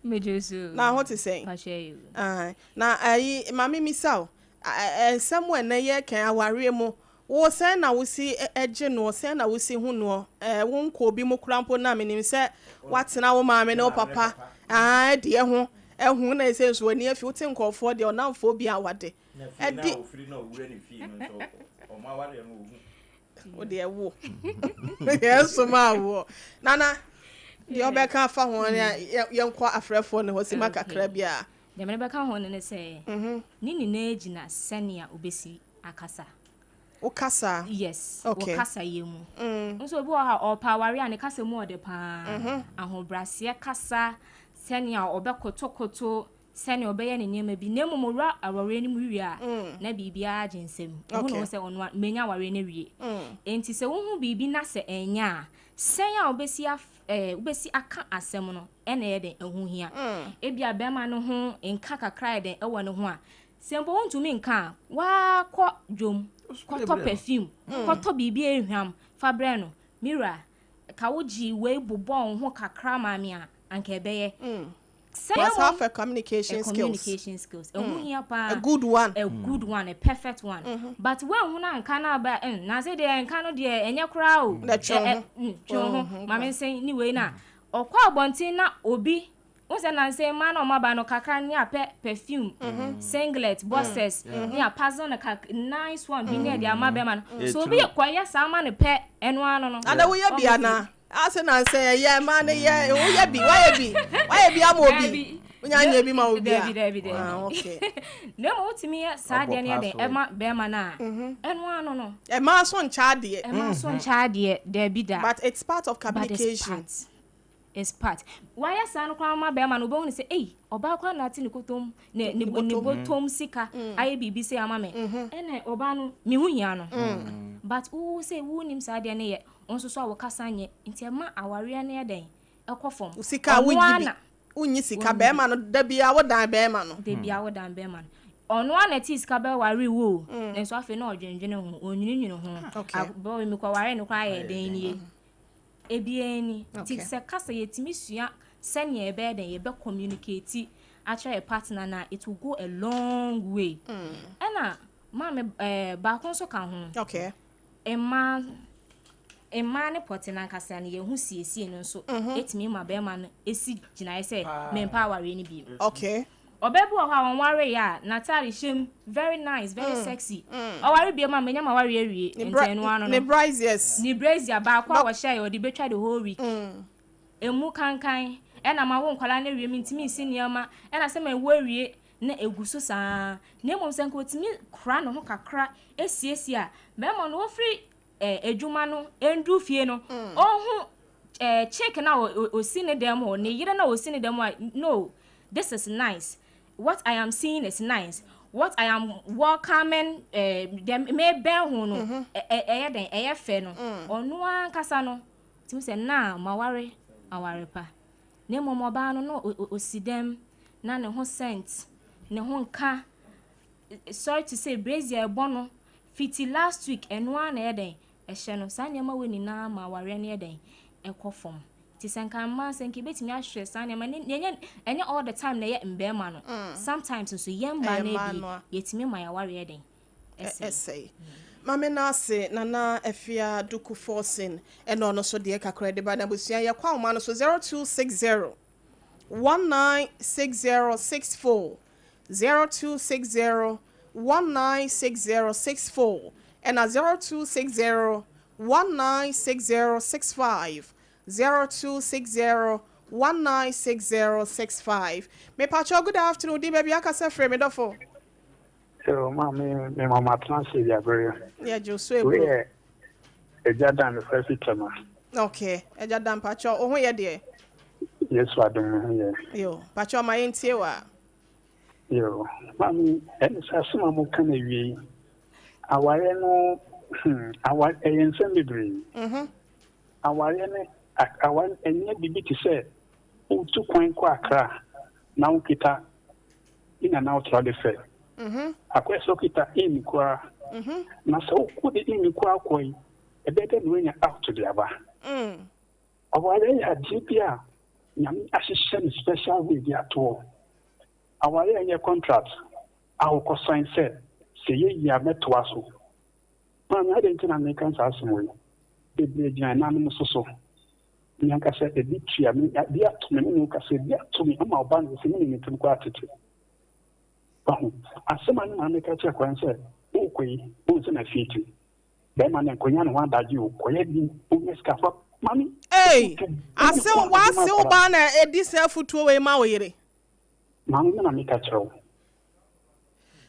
Megye so. na ho te sɛn? Pakyɛ yi. Ah, na ayi, ma me misa wo, nsɛm a ɛnɛ yɛreka awareɛ mu, Wo sɛn na wosi gye noɔ, sɛn na wosi hu noɔ? Ɛɛ wo nkɔ obi mu koraa mpo no a, menim sɛ woatena wo maame ne wo papa aah deɛ ho ahu na ɛsɛ nso w'ani afi, wote nkurɔfoɔ deɛ ɔnamfoɔ bi a wade Na fie no ɛde a ofiri na owura ne fie no nso ɔmo awareɛ no ohu. Wo deɛ wo yɛn soma woɔ. Nana, deɛ ɔbɛka afa ho ne yɛnkɔ afrɛfoɔ ne hɔ sima kakra bi a. Deɛ mede bɛka ho no ne sɛ, ne nyinaa gyina sɛnea obesi akasa. Wo kasa? Yes, okay. Wo kasa yɛ mu. Nso obi wɔ hɔ a ɔpɛ aware a ne kasa mu ɔde paa. Ahobraseɛ kasa, sɛnea ɔbɛkotokoto, sɛnea ɔbɛyɛ ne nneɛma bi. Na mmom owura awareɛ no mu wie a, na biribiara gye nsam. Wohu ne ho sɛ ɔno a, menya awareɛ no awie. Enti sɛ wohu biribi na sɛ ɛnyɛ a, sɛn a wobɛsi af ɛɛ wobɛsi aka asɛm no ɛna ɛyɛ dɛn ɛho hia. Ebia bɛrima no ho nka kakra yɛ dɛn ɛwɔ ne ho a, Sɛ mpo wontumi nka a, woara kɔ dwom kɔtɔ perfume, kɔtɔ biribi a ehwam fa brɛ no. Me wura, ka wogyee wei bobɔɔ wo ho kakra maa me a, anka ɛbɛyɛ. Sɛ Must mmom have a communication a skills. communication skills. Ɛho hia paa. A good one. A good one, a perfect one. But woanhu no anka no aba, na ase deɛ nka no deɛ ɛnyɛ koraa o. Na twe wo ho. Twe wo ho. Ma me nsen ne wei na ɔkɔ abɔnten na obi Wohu sɛ nansa yi mmaa no a wɔaba no kakra ne apɛ perfume, singlet, boxers ne apazo no kak nice one bi ne ɛde ama bɛrima no. So obi kɔyɛ saa ma no pɛ ɛno ano no. Ana woyɛ bi ana? Ase nansa yi ɛyɛ mmaa no yɛ woyɛ bi woayɛ bi woayɛ bi ama obi wonya nyɛ bi ma obi a. Dabi dabi dabi. Ah okay. Na mmom wotumi yɛ saa adeɛ no yɛ dɛn ɛma bɛrima no a ɛno ano no. Ɛmaa so nkyɛ adeɛ. Ɛmaa so nkyɛ adeɛ dabi da. But it's part of But it's communication. part. Is part. Wayɛ saa no koraa ma bɛrima no wobɛhu no sɛ ei ɔbaa koraa na ate ne kotom ne ne ne bɔtɔm sika ayɛ biribi sei ama me ɛna ɔbaa no me ho hia no but wo sɛ wonim saa adeɛ no yɛ wo nso so a wo kasa nyɛ nti ɛma awareɛ no yɛ dɛn ɛkɔ fam. Wo sika a Ɔno wonyi ara bi na wonyi sika wonyi bi. bɛrima no da biara wodan bɛrima no. Da biara wodan bɛrima no. Ɔno ara na ɛte sika bɛware wo o nanso afei na ɔdwendwene ho ɔnwininwini ho abɔ mekɔware no koraa yɛ dɛn nie. Ebiara ni. Nti sɛ ka sɛ yɛtumi sua sɛnea yɛbɛyɛ dɛn yɛbɛ communicate akyerɛ yɛ partner no a, it will go a long way. Ɛna maame ɛɛ baako nso ka ho. Okay. Mmaa mmaa ne pɔte nankasa no yɛn ho siesie no nso etumi ma bɛrima no esi gyinaeɛ sɛ mempɛ awareɛ no bio. Okay. Ɔbaa bi wɔ hɔ a ɔnwaree a n'ataare hyɛ mu very nice very sexy. Ɔware biom a manya m'aware awie nti ɛno ano no. Ne braziers. Ne brazier baako a ɔhyɛɛ ɔde bɛtwa the whole week. Ɛmu kankan ɛna mawo nkwadaa no awie mentumi nsi nneɛma ɛna sɛ mawu awie na ɛgu so saa ara. Na mmom sɛ nka ɔtumi kora ne ho kakra siesie a bɛrima no ɔfiri adwuma no nduru fie no ɔhu chick no a ɔsi ne dan mu hɔ ne yere no a ɔsi ne dan mu a no this is nice what I am seeing is nice what I am welcoming deɛ mebɛn ho no ɛyɛ dɛn ɛyɛ fɛ no ɔno ankasa no tumi sɛ naa maware aware pa na mmom ɔbaa no na ɔsi dɛm na ne ho scent ne ho nka sorry to say brazier ɛbɔ no fiti last week ɛno ara na ɛyɛ dɛn ɛhyɛ no saa nneɛma wei nyinaa ma awareɛ no yɛ dɛn ɛkɔ fam nti sɛ nka mmaa sɛ nka ebetumi ahwɛ saa nneɛma ne ɛnyɛ ɛnyɛ all the time na ɛyɛ mbɛɛma no sometimes nso yɛn mmaa no bi yɛtumi ma yɛawareɛ dɛn ɛsɛe. Maame Nase Nana Afia Duku Forson ɛna ɔno nso deɛ kakra de ba n'abusua yɛkɔ ahoma no so 0260 196064 0260 196064 ɛna 0260 196065 0260 196065. Mepakyɛw good afternoon di baabi akasa firi me dɔfo. Yo, maame me mama tena ase di abere. Yɛ gye so eburo. Wei yɛ Agya Dan mefa fi Tema. Okay, Agya Dan pakyɛw wo ho yɛ deɛ? Yesu adom me ho yɛ. Yo, pakyɛw ma yɛntie wo a. Yo, maame ɛne sɛ asɛm a moka no awie yi, awareɛ no hmm, aware ɛyɛ nsɛm bebree. Mhm. Awareɛ ne aware ɛnyɛ biribi te sɛ wotu kwan kɔ Accra na wokita in and out de fɛ. Mhm. Akɔyɛ sɛ wokita in koraa. Mhm. Na sɛ wokɔ de in koraa kɔ yi, ɛbɛyɛ dɛ na woanya out de aba. Awareɛ yɛ adeɛ bi a Nyame ahyehyɛ no special way de ato hɔ. Awareɛ nyɛ contract a wokɔ sign sɛ sɛ ɛyɛ yie a mɛtoa so. Maame, adɛn nti na meka saa asɛm wei? Bebree gyina ɛnanom so so. Me ankasa ebi tua me, ebi ato me, me ne wo kasa, ebi ato me ama ɔbaa no sɛ me ne ne ntam koraa tete. Wahu? Asɛm a ne maame ka kyerɛ akwadaa no sɛ, worekɔ yi, wohu sɛ na fie te. Bɛrima no nkɔnya ne ho adagye o, kɔyɛ bi, wonya sika fa. Maame, Ei, asew, w'asew baa na edi saa afutuo wei ma wo yere. Maame, me na meka kyerɛ wo.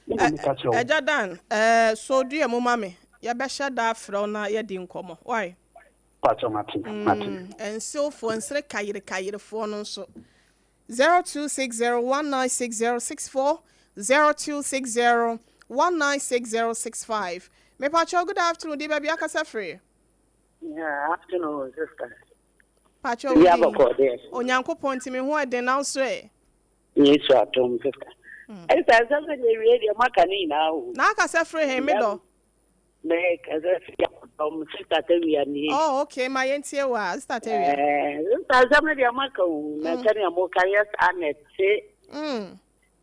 Me na meka kyerɛ wo. Agya Dan, eh, sɔ dua mu ma me. Yɛbɛhyɛ da afrɛ wo na yɛadi nkɔmmɔ. Wai? Pakyɛ mate, mate. Mm, nsewfoɔ, nsere kayere kayerefoɔ no nso. 0260 196064, 0260 196065. Mepakyɛw, good afternoon, di baabi akasa firi. Yeah, afternoon, sister. Pakyɛw, Bia bɔkɔ deɛ. Onyankopɔn nti me ho ɛden na nso ɛ. Yesu atom, sister. Ɛsɛ asɛm no deɛ wie deɛ maka ne nyinaa o. Na akasa firi he, me dɔ? Me kasa firi akɔdɔm, sister Tawia nie. Oh, okay, ma yɛntie wo a, sister Tawia. Eh, sister asɛm no deɛ maka o, na sɛnea moka yɛ saa na ɛte.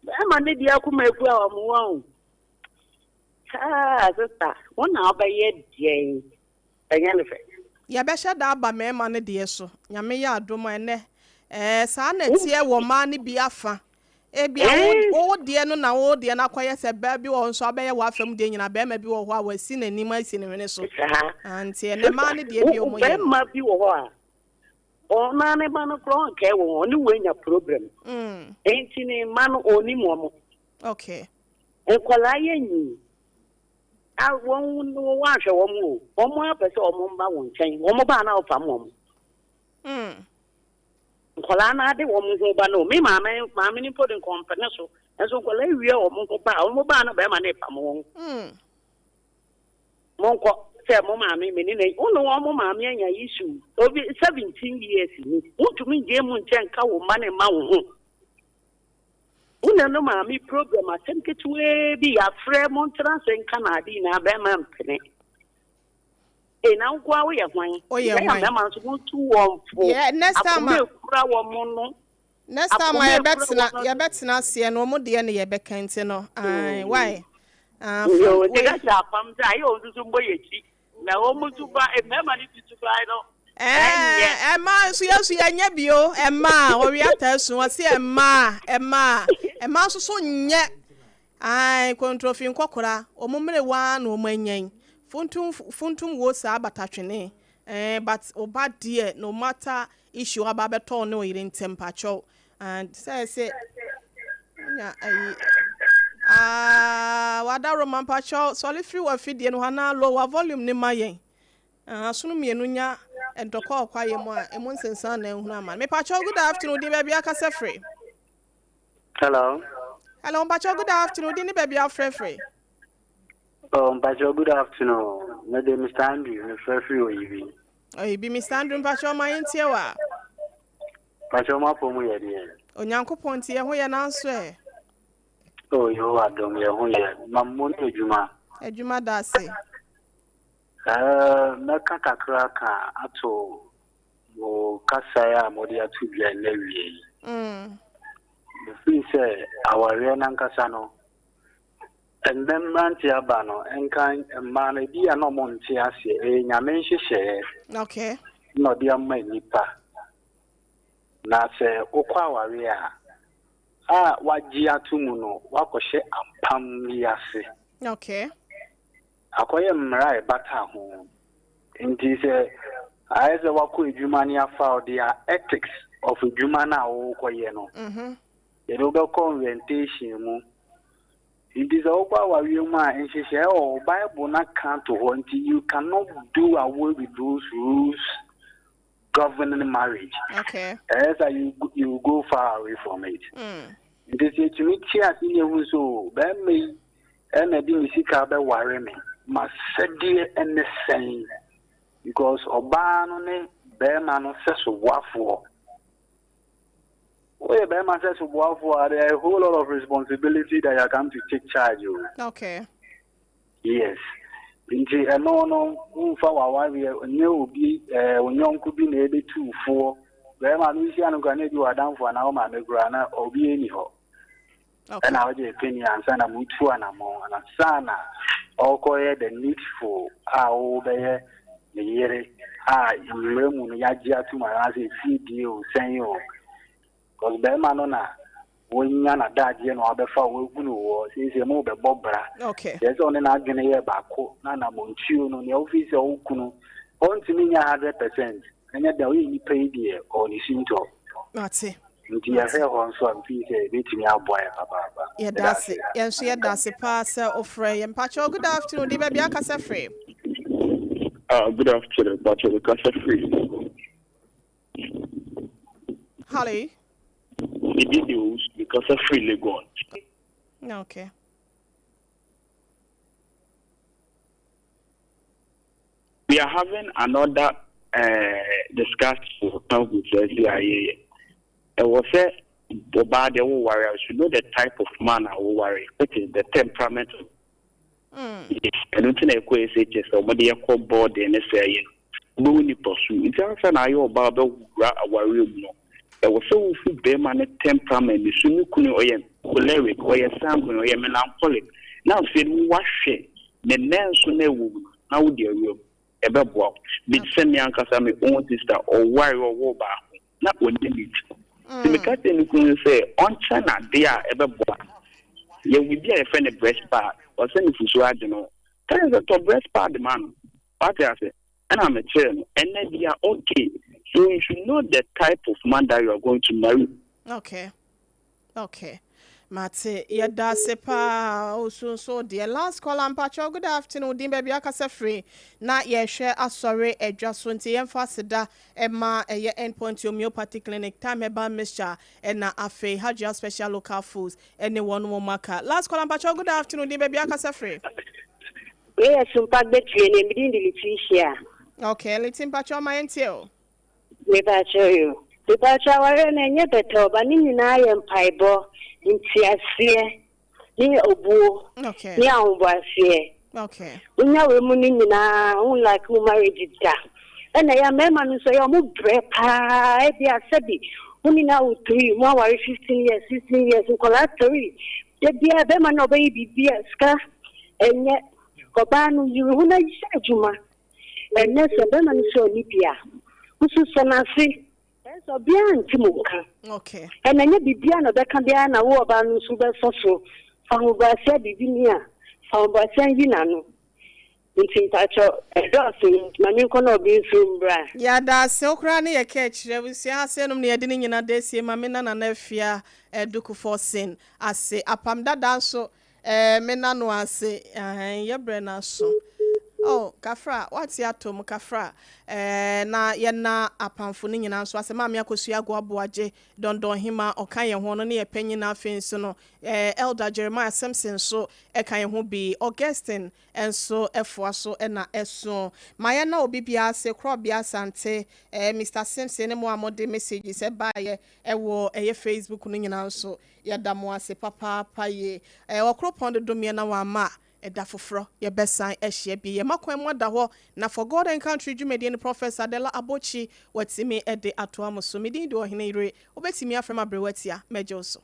Bɛrima ne deɛ akoma eku a wɔn wɔ o. Saa, sister, wo na wobɛyɛ deɛn? Ɛnyɛ ne fɛ. Yɛbɛhyɛ da aba mmarima no deɛ so, Nyame yɛ adom a, ɛnnɛ. Ɛɛ, saa na ɛteɛ wɔ mmaa no bi afa. Ebia wo, wo deɛ no na wo deɛ no akɔyɛ sɛ baa bi wɔ hɔ nso abɛyɛ w'afa mu deɛ nyinaa, barima bi wɔ hɔ a wasi n'anim asi ne hwene so. Saa. Ah, nti ɛnnɛ mmaa no deɛ bi a wɔyɛ no. Barima bi wɔ hɔ a, ɔno ara ne mma no koraa ɔnkae wɔn, ɔne wɔn anya problem. Enti ne mma no, ɔnnim wɔn. Okay. Nkwadaa yɛ nyin. A wɔn wɔanhwɛ wɔn o, wɔn ara pɛ sɛ wɔn mma wɔn nkyɛn, wɔn ba a na wɔpam wɔn. Nkwadaa no ade wɔn ho ba no, me maame maame no mpo de nkɔmpene so, nso nkwadaa wia wɔn ho ba a, wɔn ba a na bɛrima no repam wɔn. Monkɔ sɛ mo maame me ne na wo ne wɔn mo maame anya issue obi 17 years ni, wontumi ngye mu nkyɛn nka wo mma ne mma wo ho. Wo na no maame program asɛm ketewaa bi yɛafrɛ mo ntena ase nka na ade nyinaa bɛrima mpene. Ee na nkoa woyɛ hwan? Woyɛ hwan? Bɛrima nso montu wɔn fo. Yeah, next time akoma ekura wɔn no. Next time a yɛbɛtena yɛbɛtena aseɛ no wɔn deɛ no yɛbɛka nti no. Ayi why? Ah, Yo, nti ka kyerɛ apam sɛ ayɛ wɔn nso mbɔ yɛ akyi. Na wɔn nso ba mmarima no tutu ba no. Ɛɛ ɛmaa nso yɛ nso yɛnyɛ bio ɛmaa wɔwe ataa su wɔsi ɛmaa ɛmaa ɛmaa nso so nyɛ ae kontrofi nkɔkora wɔn mmerewa na wɔn anyan funtum funtum wo saa batatwene ɛɛ but ɔba deɛ no matter issue aba abɛtɔ ne ɔyere ntɛm pakyɛw and sɛ sɛ nya ayi aa wada roma mpakyɛw sɔre firi wɔ afidie no hɔ anaa lower volume ne ma yɛn. Asono mmienu nya ntɔkwa wɔ kwaeɛ mu a, emu nsensan na nhunu amane. Mepakyɛw, good afternoon, din baabi akasa firi? Hello. Hello, mpakyɛw, good afternoon, din ne baabi afrɛfrɛ? Oh, mpakyɛw, good afternoon. Me de Mr. Andrew, me frɛ firi Oyibi. Oyibi, Mr. Andrew, mpakyɛw, ma yɛntie wa. Mpakyɛw, mo apɔ mu yɛ deɛ. Onyankopɔn nti yɛ ho yɛ nanso ɛ. Oh, Yehowa dom yɛ ho yɛ. Ma mo ne adwuma. Adwuma da ase. Ɛɛ, mɛka kakra aka ato mo kasae a mode ato dwa nnɛ awie yi. Mefiri sɛ awareɛ no ankasa no, ɛnnɛ mmerante aba no, nka mmaa no, ebi a na ɔmo nte aseɛ. Ɛyɛ Nyame nhyehyɛeɛ na ɔde ama nnipa. Na sɛ wokɔ awareɛ a, a wagye ato mu no, wakɔhyɛ apam bi ase. Akɔyɛ mmara a ɛbata ho. Nti sɛ ayɛ sɛ woakɔ adwuma ne afa wo there are ethics of adwuma no a worekɔyɛ no. Yɛde wobɛkɔ orientation mu. Nti sɛ wokɔ awareɛ mu a nhyehyɛeɛ wɔ hɔ, Bible no aka ato hɔ nti you cannot do away with those rules governing marriage. Okay. Ɛyɛ sɛ you you go far away from it. Nti sɛ yɛtumi te ase ne ehu so bɛrima yi ɛna de ne sika bɛware me masɛdeɛ ɛne sɛn because ɔbaa no ne bɛrima no sɛ so boafoɔ. Woyɛ bɛrima sɛ so boafoɔ a there are a whole lot of responsibility that you come to take charge o. Okay. Yes. Nti ɛno no womfa w'awareɛ nyɛ obi ɛɛ wo nyɔnko bi na ɛbɛtu wo foɔ. Bɛrima no wohyia no koraa na ebi w'adamfo anaa wo maame koraa na obi nni hɔ. Ɛna wogye peni ansa na motu anammɔn ansa na. Ɔrekɔyɛ the needful a wobɛyɛ ne yere a mmerɛ mu no yɛagye atom anaasɛ efie die o sɛn o. Because bɛrima no na wanya n'adagyeɛ na wabɛfa wahunu wɔ seesei mo bɛbɔ bra. Okay. Kyerɛ sɛ ɔne n'adwene yɛ baako na anammɔntuo no nea wofii sɛ wo kunu ɔntumi nyɛ 100%, ɛnyɛ da ɔyɛ nipa yi deɛ ɔwɔ ne sintɔ. Mate. Nti yɛhwɛ hɔ nso a mfii sɛ ɛbɛtumi aboa yɛ papaapa. Yɛda ase. Yɛn nso yɛda ase paa sɛ wofrɛ yɛn. Mpakyɛw, good afternoon. Di baabi akasa firi. Ah, good afternoon. Mpakyɛw, mekasa firi. Hello. Me din de Owusu, mekasa firi Legon. Okay. We are having another uh, discussion wɔ sɛ ayɛyɛ. Ɛwɔ sɛ ɔbaa deɛ woware a, should know the type of man a woware, which is the temperament of ɛno nti na ɛkɔ SHS a wɔde yɛkɔ boarding ne sɛ ɛyɛ no wobɛhu nipa su. Nti ansa na ayɛ ɔbaa bɛwura awareɛ mu no, ɛwɔ sɛ wohu bɛrima ne temperament ne su. Ne kunu ɔyɛ choleric, ɔyɛ sanguine, ɔyɛ melancholic, na afei no woahwɛ ne nan nso na ɛwɔ mu no na wode awura mu, ɛbɛboa wo bi. Sɛ me ankasa me own sister ɔware, ɔwɔ baako na ɔnyɛ ne ti nti meka kyerɛ ne kunu sɛ ɔnkyɛ n'adeɛ a ɛbɛboa. Yɛwɔ biribi a yɛfrɛ no breast pad, ɔsɛ ne fusuo agye no kyerɛ sɛ tɔ breast pad ma no, wate ase? Ɛna mekyerɛ no ɛnɛ bia. Okay, so you should know the type of man that you are going to marry. Okay, mate, yɛda ase paa. Osu nso deɛ, last caller, mpakyɛw, good afternoon. Din, baabi akasa firi, na yɛhwɛ asɔre adwa so nti yɛmfa aseda ɛma ɛyɛ Endpoint Homeopathy Clinic, Time Herbal Mixture, ɛna afei Hajia Special Local Foods ɛne wɔn wɔn aka. Last caller, mpakyɛw, good afternoon. Din, baabi akasa firi. Wei yɛ Sumpa Gbetue ne medin de Letitia. Okay, Leti, mpakyɛw, ma yɛntie o. Mepakyɛw yo. Mepakyɛw, awareɛ no ɛnyɛ bɛtɛ ɔba ne nyinaa yɛ mpaebɔ, nteaseɛ ne obuo ne ahoboaseɛ. Wonya wei mu no nyinaa, wo like wo marriage da. Ɛna ɛyɛ mmarima no nso ɛyɛ ɔmo brɛ paa. Ebi asɛbi wo ne na wo three mo aware 15 years, 16 years, nkɔlaa three. Da biara bɛrima no a ɔbɛyɛ biribi a sika ɛnyɛ ɔbaa no yiri ho na yɛ adwuma. Ɛnɛ sɛ bɛrima no sɛ ɔne bi a, woso sɔ n'ase. Ɛsɛ ɔbea nti mo nka. Ɛna nyɛ biribiara na ɔbɛka biara na wo ɔbaa no nso bɛsɔ so. Fa ahobrɛaseɛ biribi ni a, fa ahobrɛaseɛ nyi n'ano. Nti mpakyɛ ɛdɔɔso, ma menkɔ na ɔbi nso mbra. Yɛda ase. Wo koraa ne yɛka akyirɛ abusua ha sɛ nom ne yɛde ne nyina da asie ma me nana no Afia Adukufoɔ sen ase apam dada nso me na no ase yɛbrɛ no aso. Oh, kafra wate atɔ mu kafra. Na yɛna apamfo no nyinaa nso ase. Maame Akosua Agoaboagye Dɔndɔn Hema ɔka yɛn ho no ne yɛ panyin. Na afei nso no Elder Jeremiah Simpson nso ɛka yɛn ho bi. Augustine nso ɛfoa so ɛna ɛso ma yɛn na obi biara ase korɔbea Asante Mr Simpson ne mo a mode messages ɛbaayɛ ɛwɔ ɛyɛ Facebook no nyinaa nso, yɛda mo ase papaapa yie. Ɔkoropɔn dodomeɛ na wama ɛda foforɔ yɛbɛsan ahyia bi. Yɛma kwan mu ada hɔ na For God and Country dwumadie no, Professor Adela Abokyi watumi de atoa mo so. Medin de Ɔhene Yere. Wobɛtumi afrɛ m aberewatia, mɛgye wo so.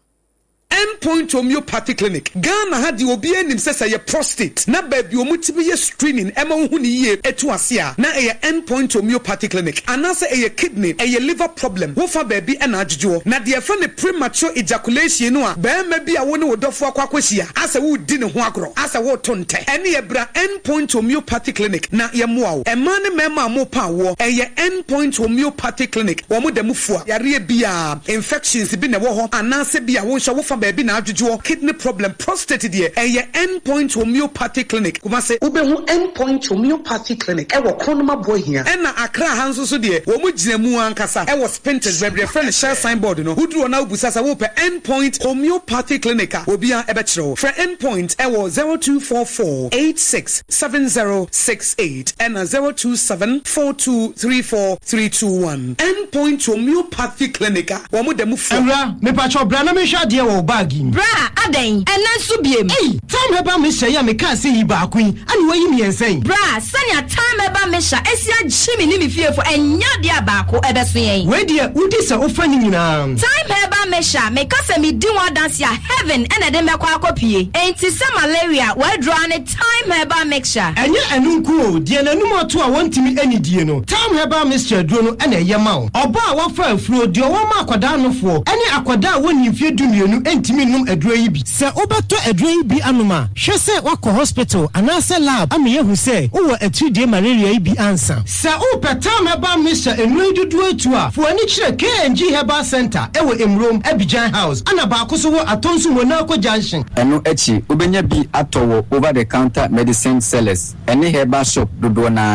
Endpoint Homeopathy Clinic, Ghana ha deɛ obiara nim sɛ sɛ yɛ prostate na baabi wɔn tumi yɛ screening ɛma wohu ne yie etu ase a, na ɛyɛ Endpoint Homeopathy Clinic, anaasɛ ɛyɛ kidney, ɛyɛ liver problem, wofa baabi ɛna adwodwoɔ. Na deɛ ɛfrɛ no premature ejaculation no a, barima bi a wo ne wo dɔfo akɔ akɔhyia asɛ woredi ne ho agorɔ, asɛ woreto ntɛ, ɛne ɛbra Endpoint Homeopathy Clinic na yɛmmoa wo. Mmaa ne mmarima a morepa awoɔ, ɛyɛ Endpoint Homeopathy Clinic, wɔn da mu fua yareɛ biara, infections bi na ɛwɔ hɔ anaasɛ bi a wo nso wofa baabi na adwodwoɔ, kidney problem, prostate deɛ, ɛyɛ Endpoint Homeopathy Clinic, Kumase. Wobɛhu Endpoint Homeopathy Clinic ɛwɔ Kronum Aboahia. Ɛna Accra ha nso so deɛ, wɔn gyina mu ankasa ɛwɔ Spintex, baabi a yɛfrɛ no Shell signboard no. Woduru hɔ na wobisa sɛ wopɛ Endpoint Homeopathy Clinic a, obiara ɛbɛkyerɛ wo. Frɛ Endpoint ɛwɔ 0244 86 7068 ɛna 027 4234 321. Endpoint Homeopathy Clinic a wɔn da mu fua. Awura, mepakyɛw bra na menhwɛ adeɛ wɔ wo. bag yi mu. Bra, adɛn? Ɛnnɛ nso biem? Ei! Thyme Herbal Mixture yi a mekaa sɛ yi baako yi, ɛna woayi mmiɛnsa yi? Bra, sɛnea Thyme Herbal Mixture asi agye me ne me fiefo, ɛnyɛ adeɛ a baako ɛbɛso yɛn. Wei deɛ, wodi sɛ wofa ne nyinaa. Thyme Herbal Mixture, meka sɛ medi ho adanse a, heaven na ɛde me bɛkɔ akɔpue. Enti sɛ malaria, w'aduro ara ne Thyme Herbal Mixture. Ɛnyɛ ɛno nko o, deɛ n'anum ato a wɔntumi nnidie no, Thyme Herbal Mixture aduro no na ɛyɛ ma wo. Ɔbaa a wafa afuro, deɛ ɔwɔ ma akwadaa anofoɔ, ne akwadaa a wɔnnii mfeɛ dumienu ntumi nnom aduro yi bi. Sɛ wobɛtɔ aduro yi bi anom a, hwɛ sɛ woakɔ hospital anaasɛ lab ama yɛahu sɛ wowɔ atiridie malaria yi bi ansa. Sɛ wopɛ Thyme Herbal Mixture nnuro yi dodoɔ atu a, fa w'ani kyerɛ KNG Herbal Centre wɔ Emurom, Abidjan House, ɛna baako nso wɔ Atonsu Monaco Junction. Ɛno akyi, wobɛnya bi atɔ wɔ over the counter medicine sellers ne herbal shop dodoɔ no ara.